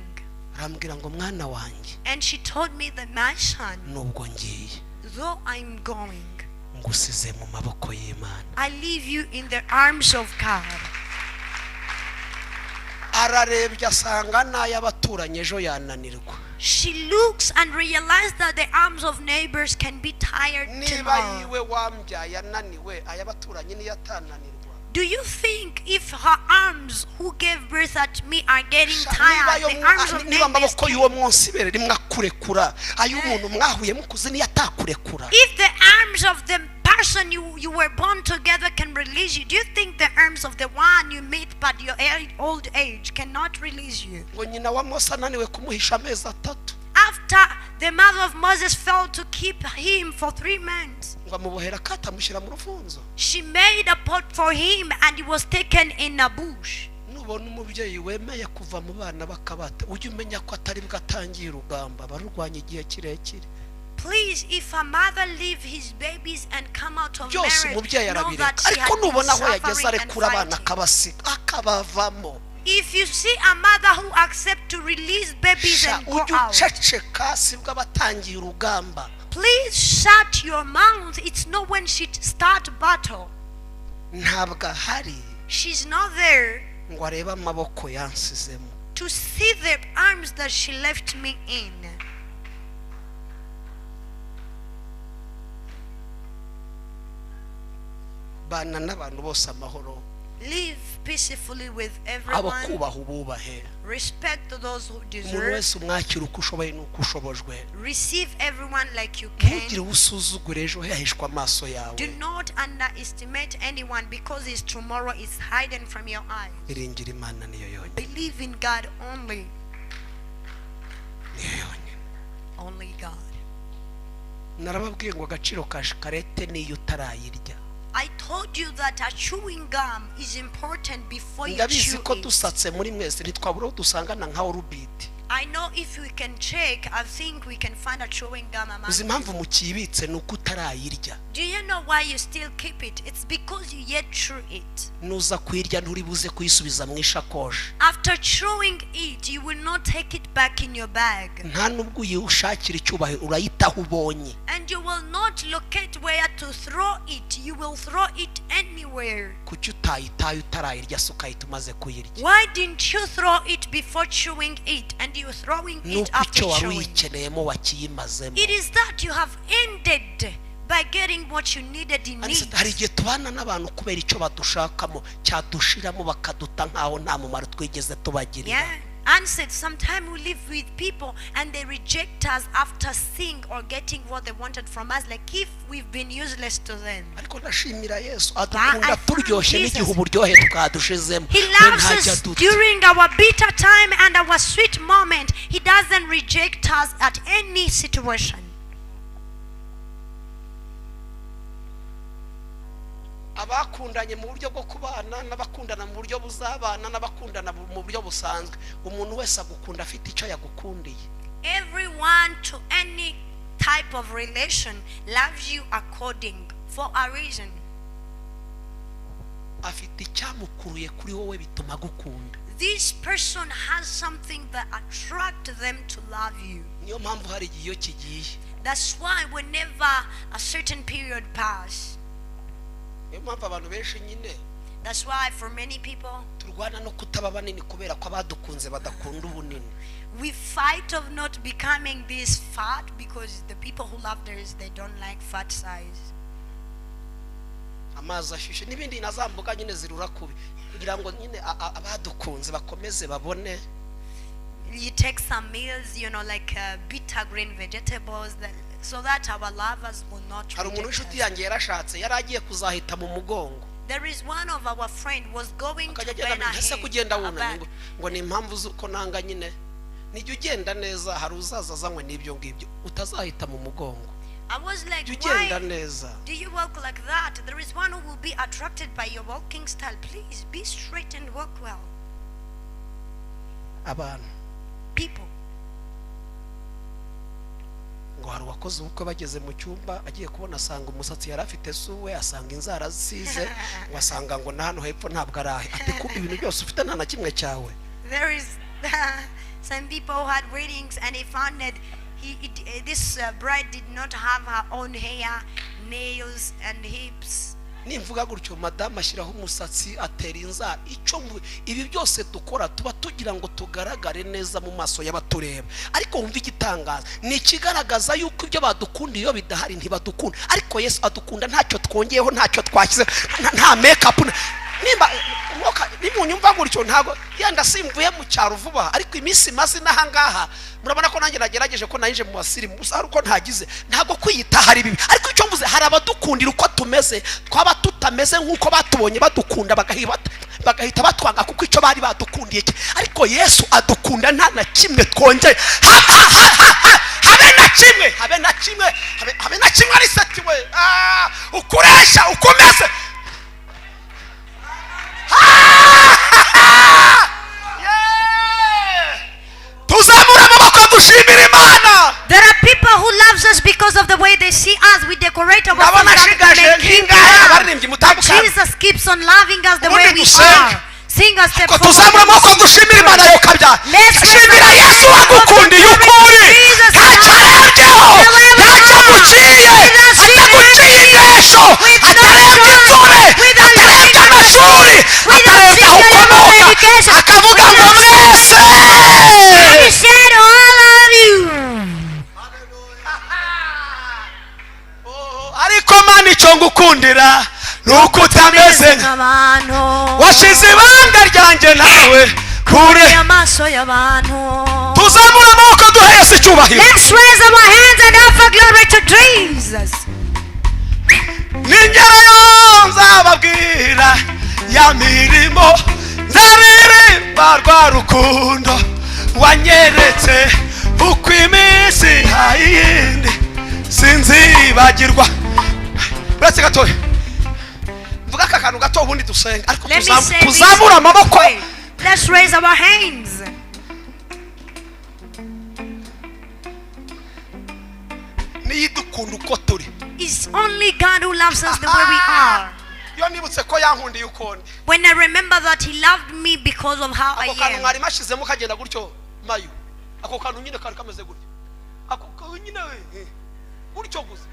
Arambwira ngo mwana wanjye And she told me that my son, nubwo ngiye though I'm going, ngusize mu maboko y'Imana. I leave you in the arms of God. Ararebye asanga n'ay'abaturanyi ejo yananirwa. She looks and realizes that the arms of neighbors can be tired Niba tomorrow. yiwe wambyaye ananiwe ay'abaturanyi niyo atananirwa. Do you think if her arms who gave birth at me are getting Sha, niba tired, ayo the arms of niba neighbors amaboko can- y'uwo munsi ibere rimwe akurekura ay'umuntu mwahuye mukuze niyo atakurekura. If the arms of the person you were born together can release you, do you think the arms of the one you meet but your old age cannot release you? Ngo nyina wa Mose ananiwe kumuhisha amezi atatu. After the mother of Moses failed to keep him for 3 months, ngo amubohera akata amushyira mu rufunzo. she made a pot for him and he was taken in a bush. Nubona umubyeyi wemeye kuva mu bana bakabata ujye umenya ko atari bwo atangiye urugamba barurwanya igihe kirekire. Please, if a mother leave his babies and come out of Byose marriage, umubyeyi know arabireka that she ariko had been nubona aho yageze suffering and arekura abana fighting. akabasiga akabavamo. If you see a mother who accepts to release babies Sha, and go ujye out, uceceka sibwo abatangiye urugamba. please shut your mouth. It's not when she start battle. Ntabwo ahari She's not there ngo arebe amaboko yansizemo. to see the arms that she left me in. Bana n'abantu bose amahoro. Live peacefully with Abo everyone. kubaha ububahe. Respect those who Umuntu deserve. wese umwakira uko ushoboye n'uko ushobojwe. Receive everyone like you Ntugire can. uwo usuzugura ejo hahishwa amaso yawe. Do not underestimate anyone because his tomorrow is hidden from your eyes. Iringira Imana niyo yonyine. Believe in God only. Niyo yonyine. Only God. Narababwiye ngo agaciro ka shikarete niyo utarayirya. I told you that a chewing gum is important before you Ndabizi chew ko it. dusatse muri mwese ntitwabura aho dusangana nka orubiti. I know if we can check, I think we can find a chewing gum among Uzi you. impamvu mukiyibitse ni uko utarayirya. Do you know why you still keep it? It's because you yet chew it. Nuza kuyirya nturi buze kuyisubiza mu ishakoshi. After chewing it, you will not take it back in your bag. Nta nubwo uyiwushakira icyubahiro urayitaho ubonye. And you will not locate where to throw it. You will throw it anywhere. Kuki utayitaye utarayirya se ukahita umaze kuyirya? Why didn't you throw it before chewing it and you're throwing it Nuko after icyo wari chewing? uyikeneyemo wakiyimazemo. It is that you have ended by getting what you needed in Ariko it. hari igihe tubana n'abantu kubera icyo badushakamo cyadushiramo bakaduta nkaho nta mumaro twigeze tubagirira. Yeah. Answered. Sometimes we live with people and they reject us after seeing or getting what they wanted from us, like if we've been useless to them. Ariko ndashimira Yesu I adukunda thank turyoshye Jesus. n'igihe uburyohe bwadushizemo. He We loves ntajya us aduta. during our bitter time and our sweet moment. He doesn't reject us at any situation. Abakundanye mu buryo bwo kubana n'abakundana mu buryo buzabana n'abakundana mu buryo busanzwe, umuntu wese agukunda afite icyo yagukundiye. Everyone to any type of relation loves you according for a reason. Afite icyamukuruye kuri wowe bituma agukunda. This person has something that attracts them to love you. Niyo mpamvu hari igihe iyo kigiye. That's why whenever a certain period passes, Niyo mpamvu abantu benshi nyine that's why for many people turwana no kutaba banini kubera ko abadukunze badakunda ubunini. we fight of not becoming this fat because the people who love theirs, they don't like fat size. Amazi ashyushye n'ibindi na za mboga nyine zirura kubi kugira ngo nyine abadukunze bakomeze babone. You take some meals, you know, like bitter green vegetables, that, so that our lovers will not Hari umuntu reject w'inshuti us. yanjye yarashatse yari agiye kuzahita mu mugongo. There is one of our friend was going to Akajya agenda bend amenya her ese head, ko ugenda her wunamye back. ngo ni impamvu z'uko nanga nyine nijya ugenda neza hari uzaza azanywe n'ibyo ngibyo utazahita mu mugongo. I was like, Jya ugenda why neza. do you walk like that? There is one who will be attracted by your walking style. Please be straight and walk well. Abantu. People. Ngo hari uwakoze ubukwe bageze mu cyumba agiye kubona asanga umusatsi yari afite suwe, asanga inzara zisize, ngo asanga ngo na hano hepfo ntabwo arahe, ati kuba ibintu byose ufite nta na kimwe cyawe. There is some people who had weddings and they found that this bride did not have her own hair, nails and hips. Nimvuga gutyo madamu ashyiraho umusatsi atera inzara, icyo ibi byose dukora tuba tugira ngo tugaragare neza mu maso y'abatureba, ariko wumva igitangaza ni ikigaragaza yuko ibyo badukunda iyo bidahari ntibadukunda, ariko Yesu adukunda ntacyo twongeyeho, ntacyo twashyize, nta make up. Nimba nimunyumva gutyo ntago yenda simvuye mu cyaro vuba, ariko iminsi maze n'ahangaha murabona ko nanjye nagerageje ko nayinje mu basirimu gusa hari uko ntagize, ntago kwiyita hari bibi, ariko icyo mvuze hari abadukundira uko tumeze, twaba tutameze nk'uko batubonye badukunda bagahita batwanga kuko icyo bari badukundiye, ariko Yesu adukunda nta na kimwe twongeye, habe na kimwe, habe na kimwe, habe na kimwe arisetiwe ukuresha ukomeze. Tuzamura amaboko dushimira Imana. There are people who loves us because of the way they see us. We decorate our faces. Jesus keeps on loving us the way we are. Sing a step forward. Tuzamura amaboko dushimira Imana yo kabya. Shimira Yesu wagukundiye ukuri. Ntacyo arebyeho, ntacyo aguciye, ataguciye indesho, atarebye inzobe, atarebye amashuri, atarebye aho ukomoka, akavuga ngo mwese. He said all of you. Ariko Mana icyo ngukundira nuko utameze nk'abantu, washize ibanga ryanjye nawe kure amaso y'abantu. Tuzamura amaboko duhe Yesu icyubahiro. Let's raise our hands and offer glory to Jesus. Ningerayo nzababwira ya mirimo, nzaririmba rwa rukundo wanyeretse uko iminsi iyindi sinzibagirwa. Uretse gatoya mvuga aka kantu gato ubundi dusenga, ariko tuzamura amaboko. Let's raise our hands. Niyidukunda uko turi. It's only God who loves us the way we are. Iyo nibutse ko yankundiye uko ndi. When I remember that he loved me because of how I Ako kantu am. mwari mashizemo kagenda gutyo mayo. Ako kantu nyine kari kameze gutyo. Ako kantu nyine gutyo gusa.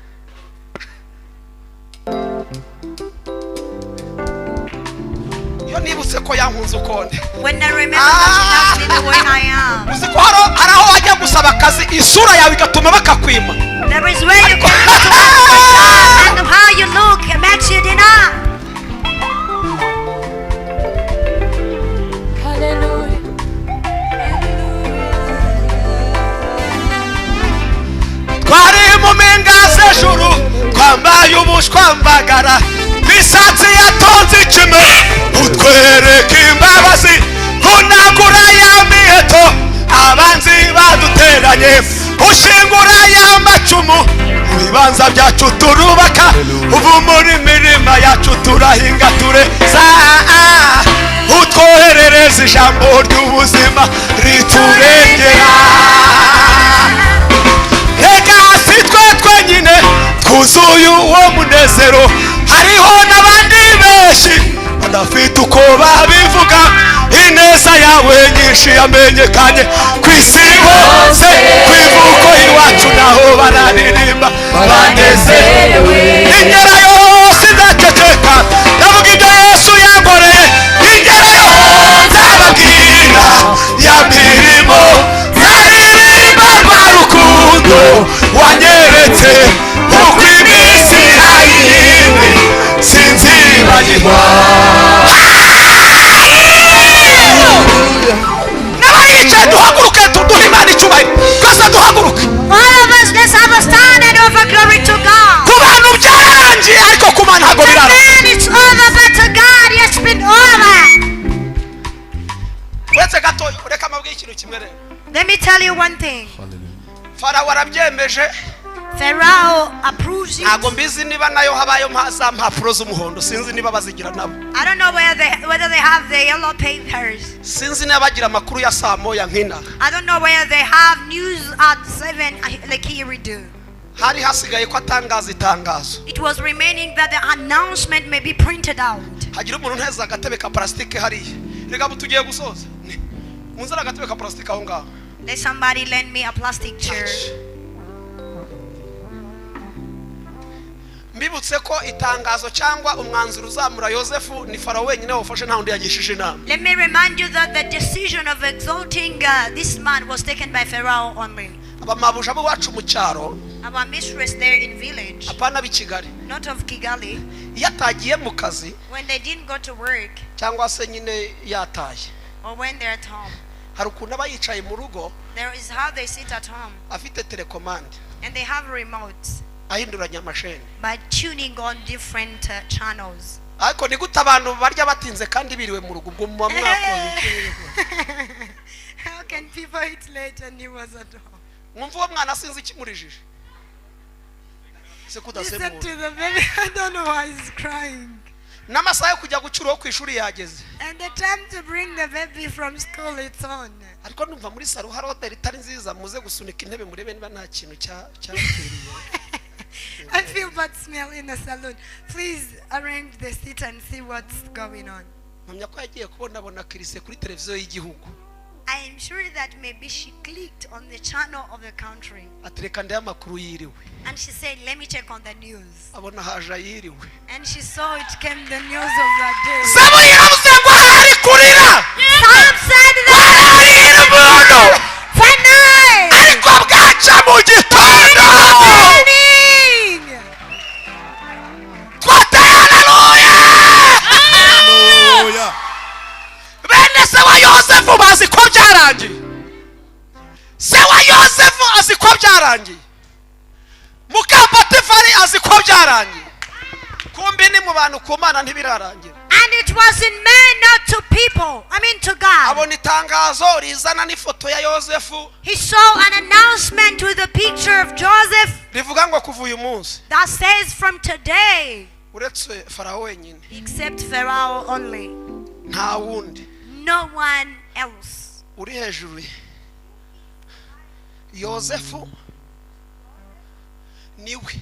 Iyo nibutse ko yankunze uko ndi. When I remember that he loved me the way I am. Uzi ko hari aho wajya gusaba akazi isura yawe igatuma bakakwima. There is where you can go to work for job and how you look makes you deny. Hallelujah. Twari mu mpinga z'ijuru twambaye ubushwambagara, misatsi yatonze ikime, utwereka imbabazi, hunagura ya miheto abanzi baduteranye, ushingura ya macumu mu bibanza byacu turubaka, ubu muri mirima yacu turahinga tureza, utwoherereza ijambo ry'ubuzima riturengera. Reka si twe twenyine twuzuye uwo munezero, hariho n'abandi benshi badafite uko babivuga. Ineza yawe nyinshi yamenyekanye ku isi hose, ku ivuko iwacu naho bararirimba banezerewe. Ingera yose ndaceceka ndavuga ibyo Yesu yankoreye, ingera yose nzababwira ya mirimo, nzaririmba rwa rukundo wanyeretse uko iminsi ayindi sinzibagirwa. N'abayicaye duhaguruke tuduhe Imana icyubahiro, twese duhaguruke. All of us, let's have a stand and offer glory to God. Ku bantu byararangiye ariko ku Mana ntabwo To birarangira. man it's over, but to Uretse gato, reka mbabwire ikintu kimwe rero. Let me tell you one thing. Farawo arabyemeje. Pharaoh approves it. Ntabwo mbizi niba nayo habayo za mpapuro z'umuhondo, sinzi niba bazigira nabo. I don't know whether they have the yellow papers. Sinzi niba bagira amakuru ya saa moya nk'inaha. I don't know where they have news at 7 like here we do. Hari hasigaye ko atangaza itangazo. It was remaining that the announcement may be printed out. Hagira umuntu nteza agatebe ka parasitike hariya. Reka ubu tugiye gusoza. Munzane agatebe ka parasitike aho ngaho. Let somebody lend me a plastic chair. Mbibutse ko itangazo cyangwa umwanzuro uzamura Yosefu ni Farawo wenyine wawufashe, nta wundi yagishije inama. Let me remind you that the decision of exalting this man was taken by Pharaoh only. Abamabuja b'iwacu mu cyaro, Our mistress there in village, apana b'i Kigali, not of Kigali, iyo atagiye mu kazi when they didn't go to work cyangwa se nyine yataye, or when they're at home, hari ukuntu aba yicaye mu rugo there is how they sit at home afite telekomande and they have remotes ahinduranya amasheni by tuning on different channels. Ariko ni gute abantu barya batinze kandi biriwe mu rugo? Ubwo muba mwakoze iki? How can people eat late and he was at home? Mwumva uwo mwana, sinzi ikimurijije se Listen kudasemura. To the baby. I don't know why he's crying. N'amasaha yo kujya gucura ku ishuri yageze. And the time to bring the baby from school, it's on. Ariko numva muri salo hari hoteli itari nziza, muze gusunika intebe murebe niba nta kintu cyapfiriye. I feel bad smell in the salon. Please arrange the seat and see what's going on. Mpamya ko yagiye kubonabona kirise kuri televiziyo y'igihugu. I am sure that maybe she clicked on the channel of the country Ati reka ndebe amakuru yiriwe. And she said, "Let me check on the news." Abona haje ayiriwe. And she saw it came, the news of that day. Zaburi yaravuze ngo ahari kurira Psalm said that hararira umuntu for night, ariko bwaca mu gitondo. Morning! Twateye haleluya. Hallelujah. Bene se wa Yosefu bazi ko byarangiye, se wa Yosefu azi ko byarangiye, muka Potifari azi ko byarangiye, kumbi ni mu bantu, ku Mana ntibirarangira. And it was in men, not to people. I mean to God. Abona itangazo rizana n'ifoto ya Yosefu He saw an announcement with a picture of Joseph rivuga ngo kuva uyu munsi, that says from today, uretse Farawo wenyine, except Pharaoh only, nta wundi no one else. Uri hejuru ye, Yosefu niwe.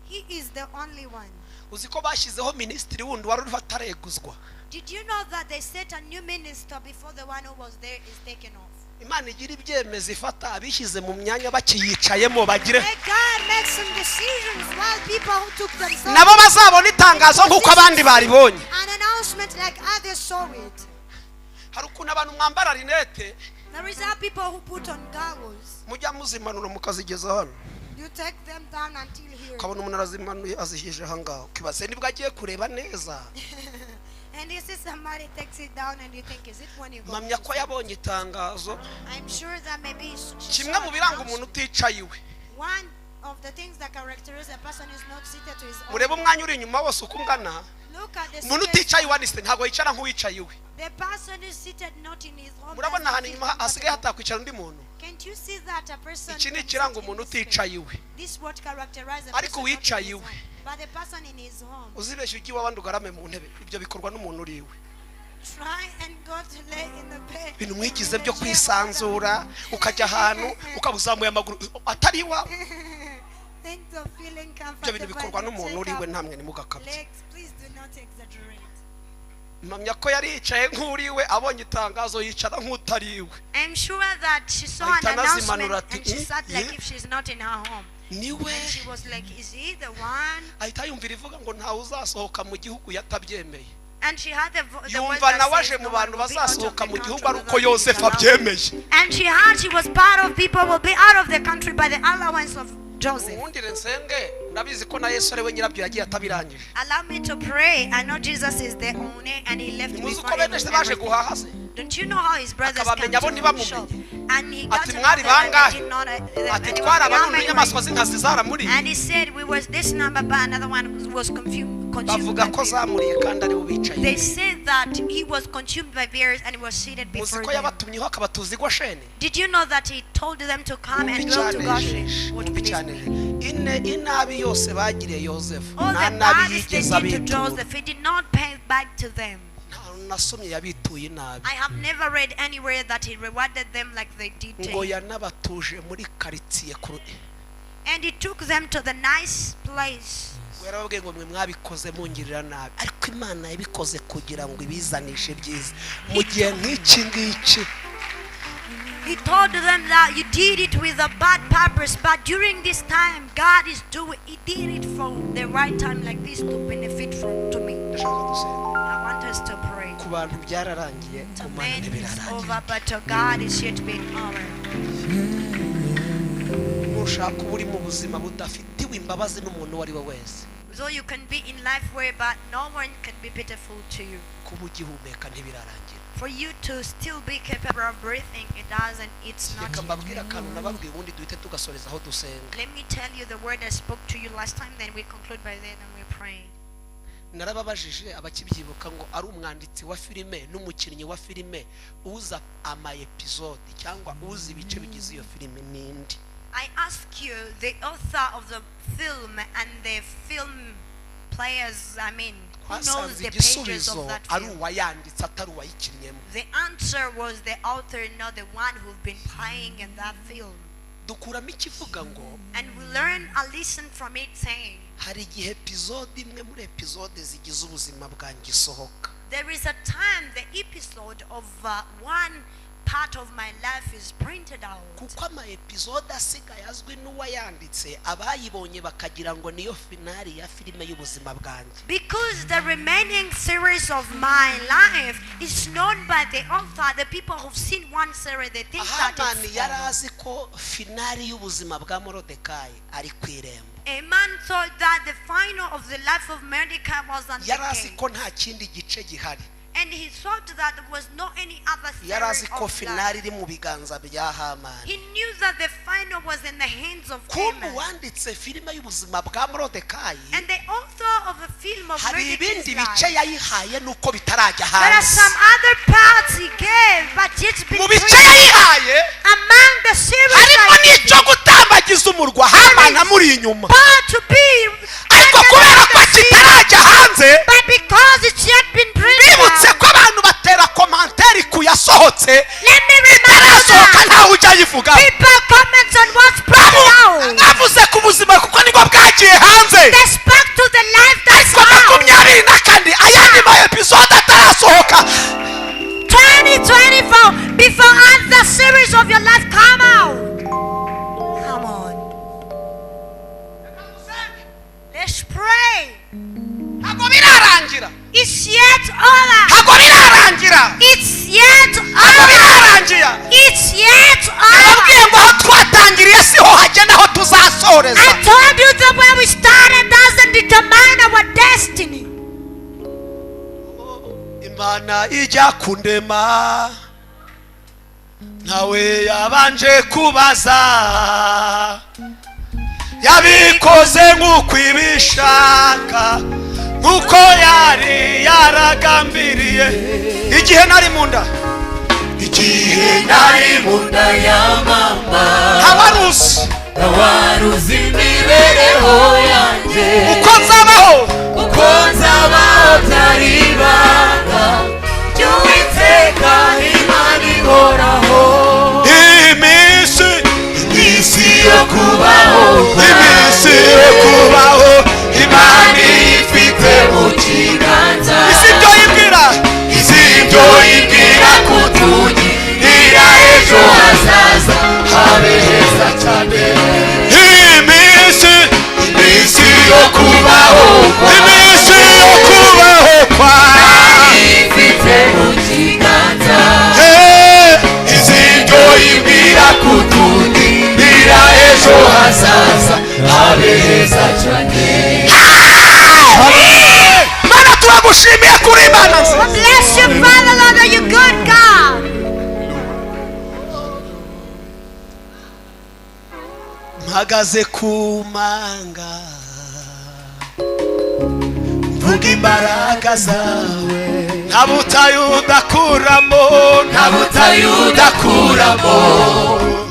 He is the only one. Uzi ko bashyizeho minisitiri wundi wari uriho atareguzwa? Did you know that they set a new minister before the one who was there is taken off? Imana igira ibyemezo ifata abishyize mu myanya bakiyicayemo bagire May God make some decisions while people who took themselves nabo bazabona itangazo nk'uko abandi baribonye. An announcement like others saw it. Hari ukuntu abantu mwambara rinete, There is how people who put on goggles. Mujya muzimanura mukazigeza hano. You take them down until here. Ukabona umuntu arazimanuye azishyije ahangaha, ukibaze nibwo agiye kureba neza. And you see somebody takes it down and you think, is it when you go? Mpamya ko yabonye itangazo. I'm sure that maybe she Kimwe saw mu an biranga umuntu announcement. uticaye iwe, One of the things that characterize a person is not seated to his own. murebe umwanya uri inyuma wose uko ungana. Look at the Umuntu seated- uticaye iwe anisite ntabwo yicara nk'uwicaye iwe. The person is seated not in his home. Murabona Doesn't ahantu feel inyuma hasigaye comfortable. hatakwicara undi muntu? Can't you see that a person Iki ni can sit ikiranga in umuntu this space? uticaye iwe. This what characterizes a Ariko person not in uwicaye his iwe. home. But the person in his home, Uzibeshye ujye iwawe abandi ugarame mu ntebe, ibyo bikorwa n'umuntu uri iwe. Try and go to lay in the bed. Ibintu mwigize byo kwisanzura, ukajya ahantu ukaba uzamuye amaguru atari iwawe, Think of feeling ibyo comfortable. bintu bikorwa You n'umuntu take uri iwe. up Ntamwe ntimugakabye. legs. Please do not exaggerate. Mpamya ko yari yicaye nk'uri iwe, abonye itangazo yicara nk'utari iwe. I'm sure that she saw an Ahita anazimanura announcement ati, and she sat like yeah. if she's not in her home. Niwe. And she was like, "Is he the one?" Ahita yumvira ivuga ngo ntawe uzasohoka mu gihugu yatabyemeye. And she had the word Yumva that nawe says aje mu no one bantu will be out of bazasohoka the mu gihugu country ari uko without his Yosefu allowance. abyemeye. And she heard she was part of people will be out of the country by the allowance of Joseph. Ubundi nsenge, ndabizi ko na Yesu ari we nyirabyo yagiye atabirangije. Allow me to pray. I know Jesus is the owner and he left Ntimuzi before uko bene se baje everything. guhaha se? Don't you know how his brothers came Akabamenya bo to ntibamumenye. shop? And he got Ati to know mwari them and they bangahe? did not, Ati and they twari were, "How abarundi many inyamaswa were you?" z'inkazi zaramuriye. And he said we was this number, but another one was confused, consumed Bavuga by ko bears. zamuriye kandi aribo bicaye. They said that he was consumed by bears and he was seated Muzi before ko them. yabatumyeho akabatuza i Gosheni. Did you know that he told them to come and dwell to Goshen? What Wumva pleased icyanejeje. me. Ine inabi yose bagiriye Yosefu, All nta the nabi bad they yigeze did to abitura. Joseph, he did not pay back to them. Nta nasomye yabituye inabi. I have never read anywhere that he rewarded them like they did to Ngo him. yanabatuje muri karitsiye ku And he took them to the nice place. Ngo yarababwiye ngo mwe mwabikoze mungirira nabi, ariko Imana yabikoze kugira ngo ibizanishe byiza mu gihe nk'iki ngiki. He told them that you did it with a bad purpose, but during this time, God is doing. He did it for the right time, like this, to benefit from to me. Ndashaka dusenga. I want us to pray. Ku bantu byararangiye, To ku Mana man it's ntibirarangira. over, but to God is yet being honored. Nushaka uba uri mu buzima budafitiwe imbabazi n'umuntu uwo ari we wese, Though you can be in life where, but no one can be pitiful to you. Kuba ugihumeka ntibirarangira. For you to still be capable of breathing, it doesn't. It's not Reka yet. mbabwire akantu nababwiye, ubundi duhite tugasoreza aho dusenga. Let me tell you the word I spoke to you last time. Then we conclude by that, and we pray. Narababajije abakibyibuka ngo ari umwanditsi wa filime n'umukinnyi wa filime, uza ama episode cyangwa uzi ibice bigize iyo filime n'indi? I ask you, the author of the film and the film players, I mean, who knows Twasanze the pages igisubizo of that ari film? uwayanditse, atari uwayikinnyemo. The answer was the author, not the one who've been playing in that film. Dukuramo ikivuga ngo And we learn a lesson from it saying, hari igihe episode imwe muri episode zigize ubuzima bwanjye isohoka. There is a time the episode of one part of my life is printed out. Kuko ama episode asigaye azwi n'uwayanditse, abayibonye bakagira ngo niyo finale ya filime y'ubuzima bwanjye. Because the remaining series of my life is known by the author, the people who've seen one series, they think that Hamani it's yari over. azi ko finale y'ubuzima bwa Morodekayi ari ku irembo. A man thought that the final of the life of Mordecai was on the Yari azi gate. ko nta kindi gice gihari. And he thought that there was no any other Yari azi series ko of finale life. iri mu biganza bya Hamani. He knew that the final was in the hands of Kumbe Haman. uwanditse filime y'ubuzima bwa Morodekayi, And the author of the film of hari Mordecai's ibindi bice life, yayihaye nuko bitarajya there are hanze. some other parts he gave, but it's been Mu bice printed yayihaye among the series harimo I n'icyo gutambagiza umurwa, Hamani amuri inyuma. But to be Ariko kubera ko kitarajya hanze, but because it's yet been printed bibutse out, ko abantu batera commentaire ku yasohotse, let me remind you itarasohoka that ntawe ujya ayivuga. people comment on what's printed out. Bavuze ku buzima kuko nibwo bwagiye hanze. They spoke to the life that's Ariko out. 24 ayandi ma episode atarasohoka, 2024, before other series of your life come out. Come on. Let's pray. Ntabwo birarangira. It's yet over. Ntabwo birarangira. It's yet Ntabwo over. birarangira. It's yet over. Nababwiye ngo aho twatangiriye siho hagena aho tuzasoreza. I told you that where we started doesn't determine our destiny. Imana ijya kundema ntawe yabanje kubaza, yabikoze nk'uko ibishaka, nk'uko yari yaragambiriye igihe nari mu nda. Igihe nari mu nda ya mama, ntawaruzi ntawaruzi imibereho yanjye, uko nzabaho, uko nzabaho byari ibanga ry'Uwiteka Imana ihoraho. Iminsi, Iminsi yo kubaho, iminsi yo kubaho Imana ifite mu kiganza. Isi ibyo yibwira, Isi ibyo ibwira kutugirira ejo hazaza habe heza cyane. Iminsi, Iminsi yo kubaho, iminsi yo kubaho kwa ifite mu kiganza. Eh, Isi ibyo ibwira kutugirira ejo hazaza habe heza cyane. Mana, turagushimiye kuri Imana nziza. Bless you, Father, Lord, that you good God. Mpagaze ku manga. Vuga imbaraga zawe. Nta butayu udakuramo, nta butayu udakuramo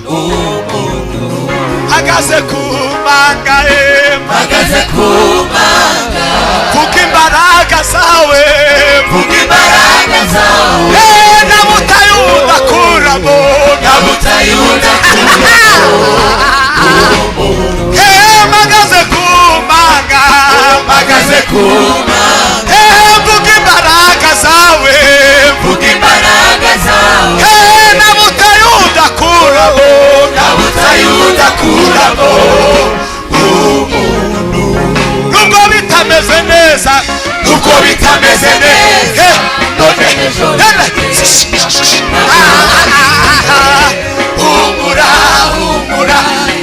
umuntu. Hagaze ku manga ye, mpagaze ku manga. Vuga imbaraga zawe, vuga imbaraga zawe. Eh, nta butayu udakuramo, nta butayu udakuramo umuntu. Eh, mpagaze ku manga, mpagaze ku manga. Eh, vuga imbaraga zawe, vuga imbaraga zawe. Eh, nta butayu udakuramo, nta butayu udakuramo umuntu. Nubwo bitameze neza, nubwo bitameze neza, Eh, none ejo none Ah, humura, humura,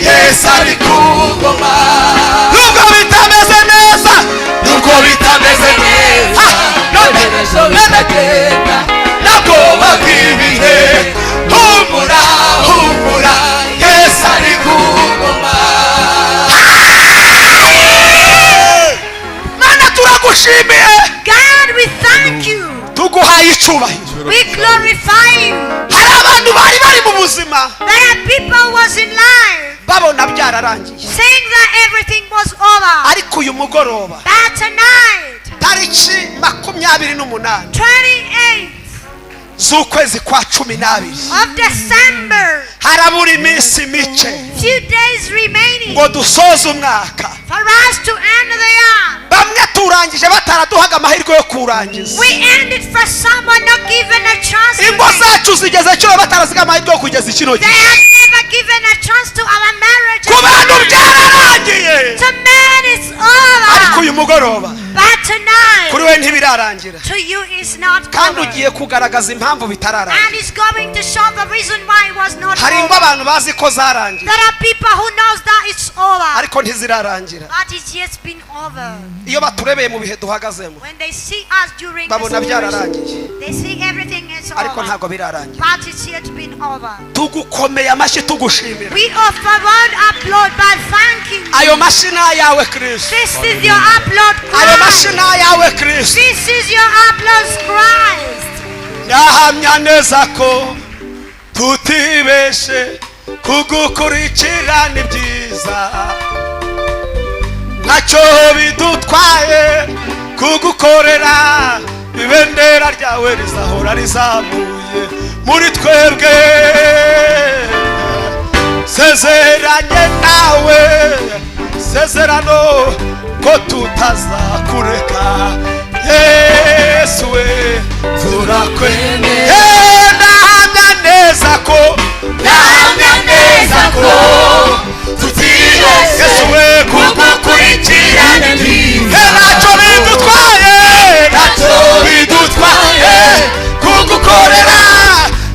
Yesu ari ku ngoma. Nubwo bitameze neza, nubwo bitameze neza, Ah, none ejo bizagenda ntabwoba bw'ibihe. Humura, humura, Yesu ari ku ngoma. Mana, turagushimiye. God, we thank you. Tuguhaye icubahiro. We glorify you. Hari abantu bari bari mu buzima There are people was in life babona byararangiye, saying that everything was over. Ariko uyu mugoroba, But tonight, tariki 28 28th z'ukwezi kwa 12, of December, harabura iminsi mike few days remaining ngo dusoze umwaka. For us to end the year. Bamwe turangije bataraduhaga amahirwe yo kuwurangiza. We ended for someone not given a chance to Ingo end. zacu zigeze kino bataraziga amahirwe yo kugeza kino They gihe. have never given a chance to our marriage. Ku bantu byararangiye, To man it's ariko over. uyu mugoroba But tonight, kuri we ntibirarangira, to you is not kandi over. ugiye kugaragaza impamvu bitararangira. And it's going to show the reason why it was not Hari ingo over. abantu bazi ko zarangiye, There are people who knows that it's over, ariko ntizirarangira. but it's yet been over. Iyo baturebeye mu bihe duhagazemo, When they see us during the babona situation, byararangiye, they see everything is ariko over, ntabwo birarangira. but it's yet been over. Tugukomeye amashyi tugushimira. We offer one applaud by thanking you. Ayo mashyi ni ayawe, Kristo. This is your applaud, Ayo mashyi Christ. ni ayawe, Kristo. This is your applause, Christ. Ndahamya neza ko tutibeshe, kugukurikira ni byiza, ntacyo bidutwaye kugukorera. Ibendera ryawe rizahora rizamuye muri twebwe. Sezeranye nawe sezerano ko tutazakureka. Yesu we, turakwemera. Ndahamya neza ko, Ndahamya neza ko tutibeshye, Yesu we, kugukurikira ni byiza, ntacyo bidutwaye, ntacyo bidutwaye kugukorera.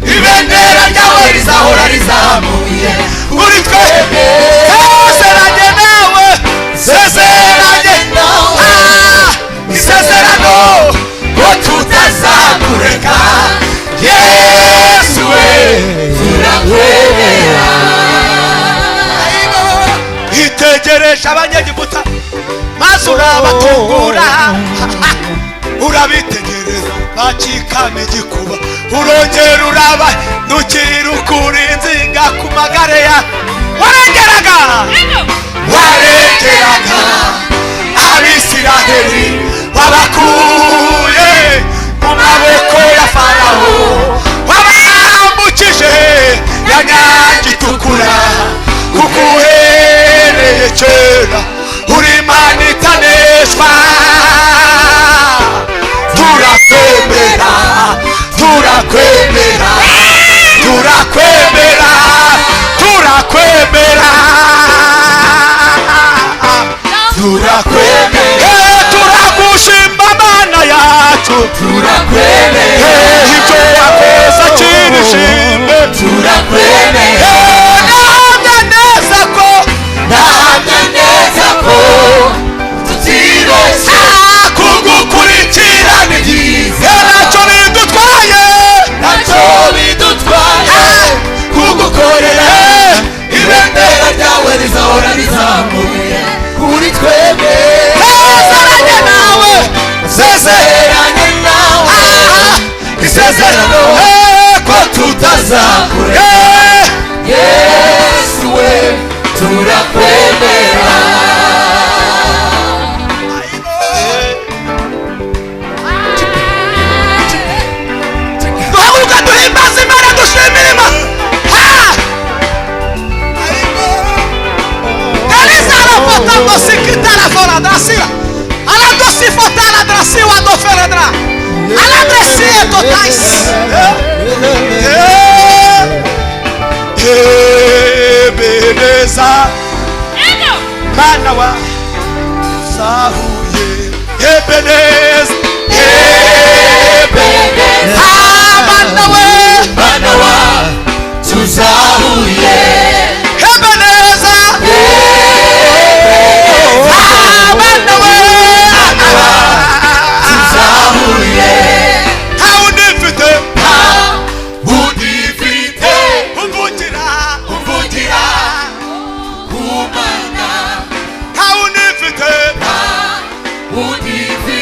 Ibendera ryawe rizahora rizamuye muri twebwe. Sezeranye nawe, sezeranye nawe Ah, isezerano ko tutazakureka. Yesu we, turakwemera. Itegereje Abanyegiputa maze urabatungura, urabitegereza bacikama igikuba, urongera urabandukira, ukura inzinga ku magare ya warengeraga, Warengeraga Abisiraheli, wabakuye mu maboko ya Farawo, wabambukije ya Nyanja Itukura, kuko uhereye kera uri Imana itaneshwa. Turakwemera, turakwemera, Turakwemera, turakwemera, turakwemera. Eh, turagushima Mana yacu. Turakwemera. Eh, ibyo wakoze kirishimwe. Turakwemera. Ndahamya neza ko, Ndahamya neza ko tutibeshye, kugukurikira ni byiza, ntacyo bidutwaye, ntacyo bidutwaye kugukorera. Ibendera ryawe rizahora rizamuye kuri twebwe. Sezeranye nawe. Feredra aladresiye totais. Ebeneza, mana wa sahuye. Ebeneza, Ebeneza, Mana we, Mana wa tuzahuye. Ebeneza, mana we, Tuzahuye. Nta wundi mfite, Udifite umvugira, umvugira kumana. Nta wundi mfite. Udifite.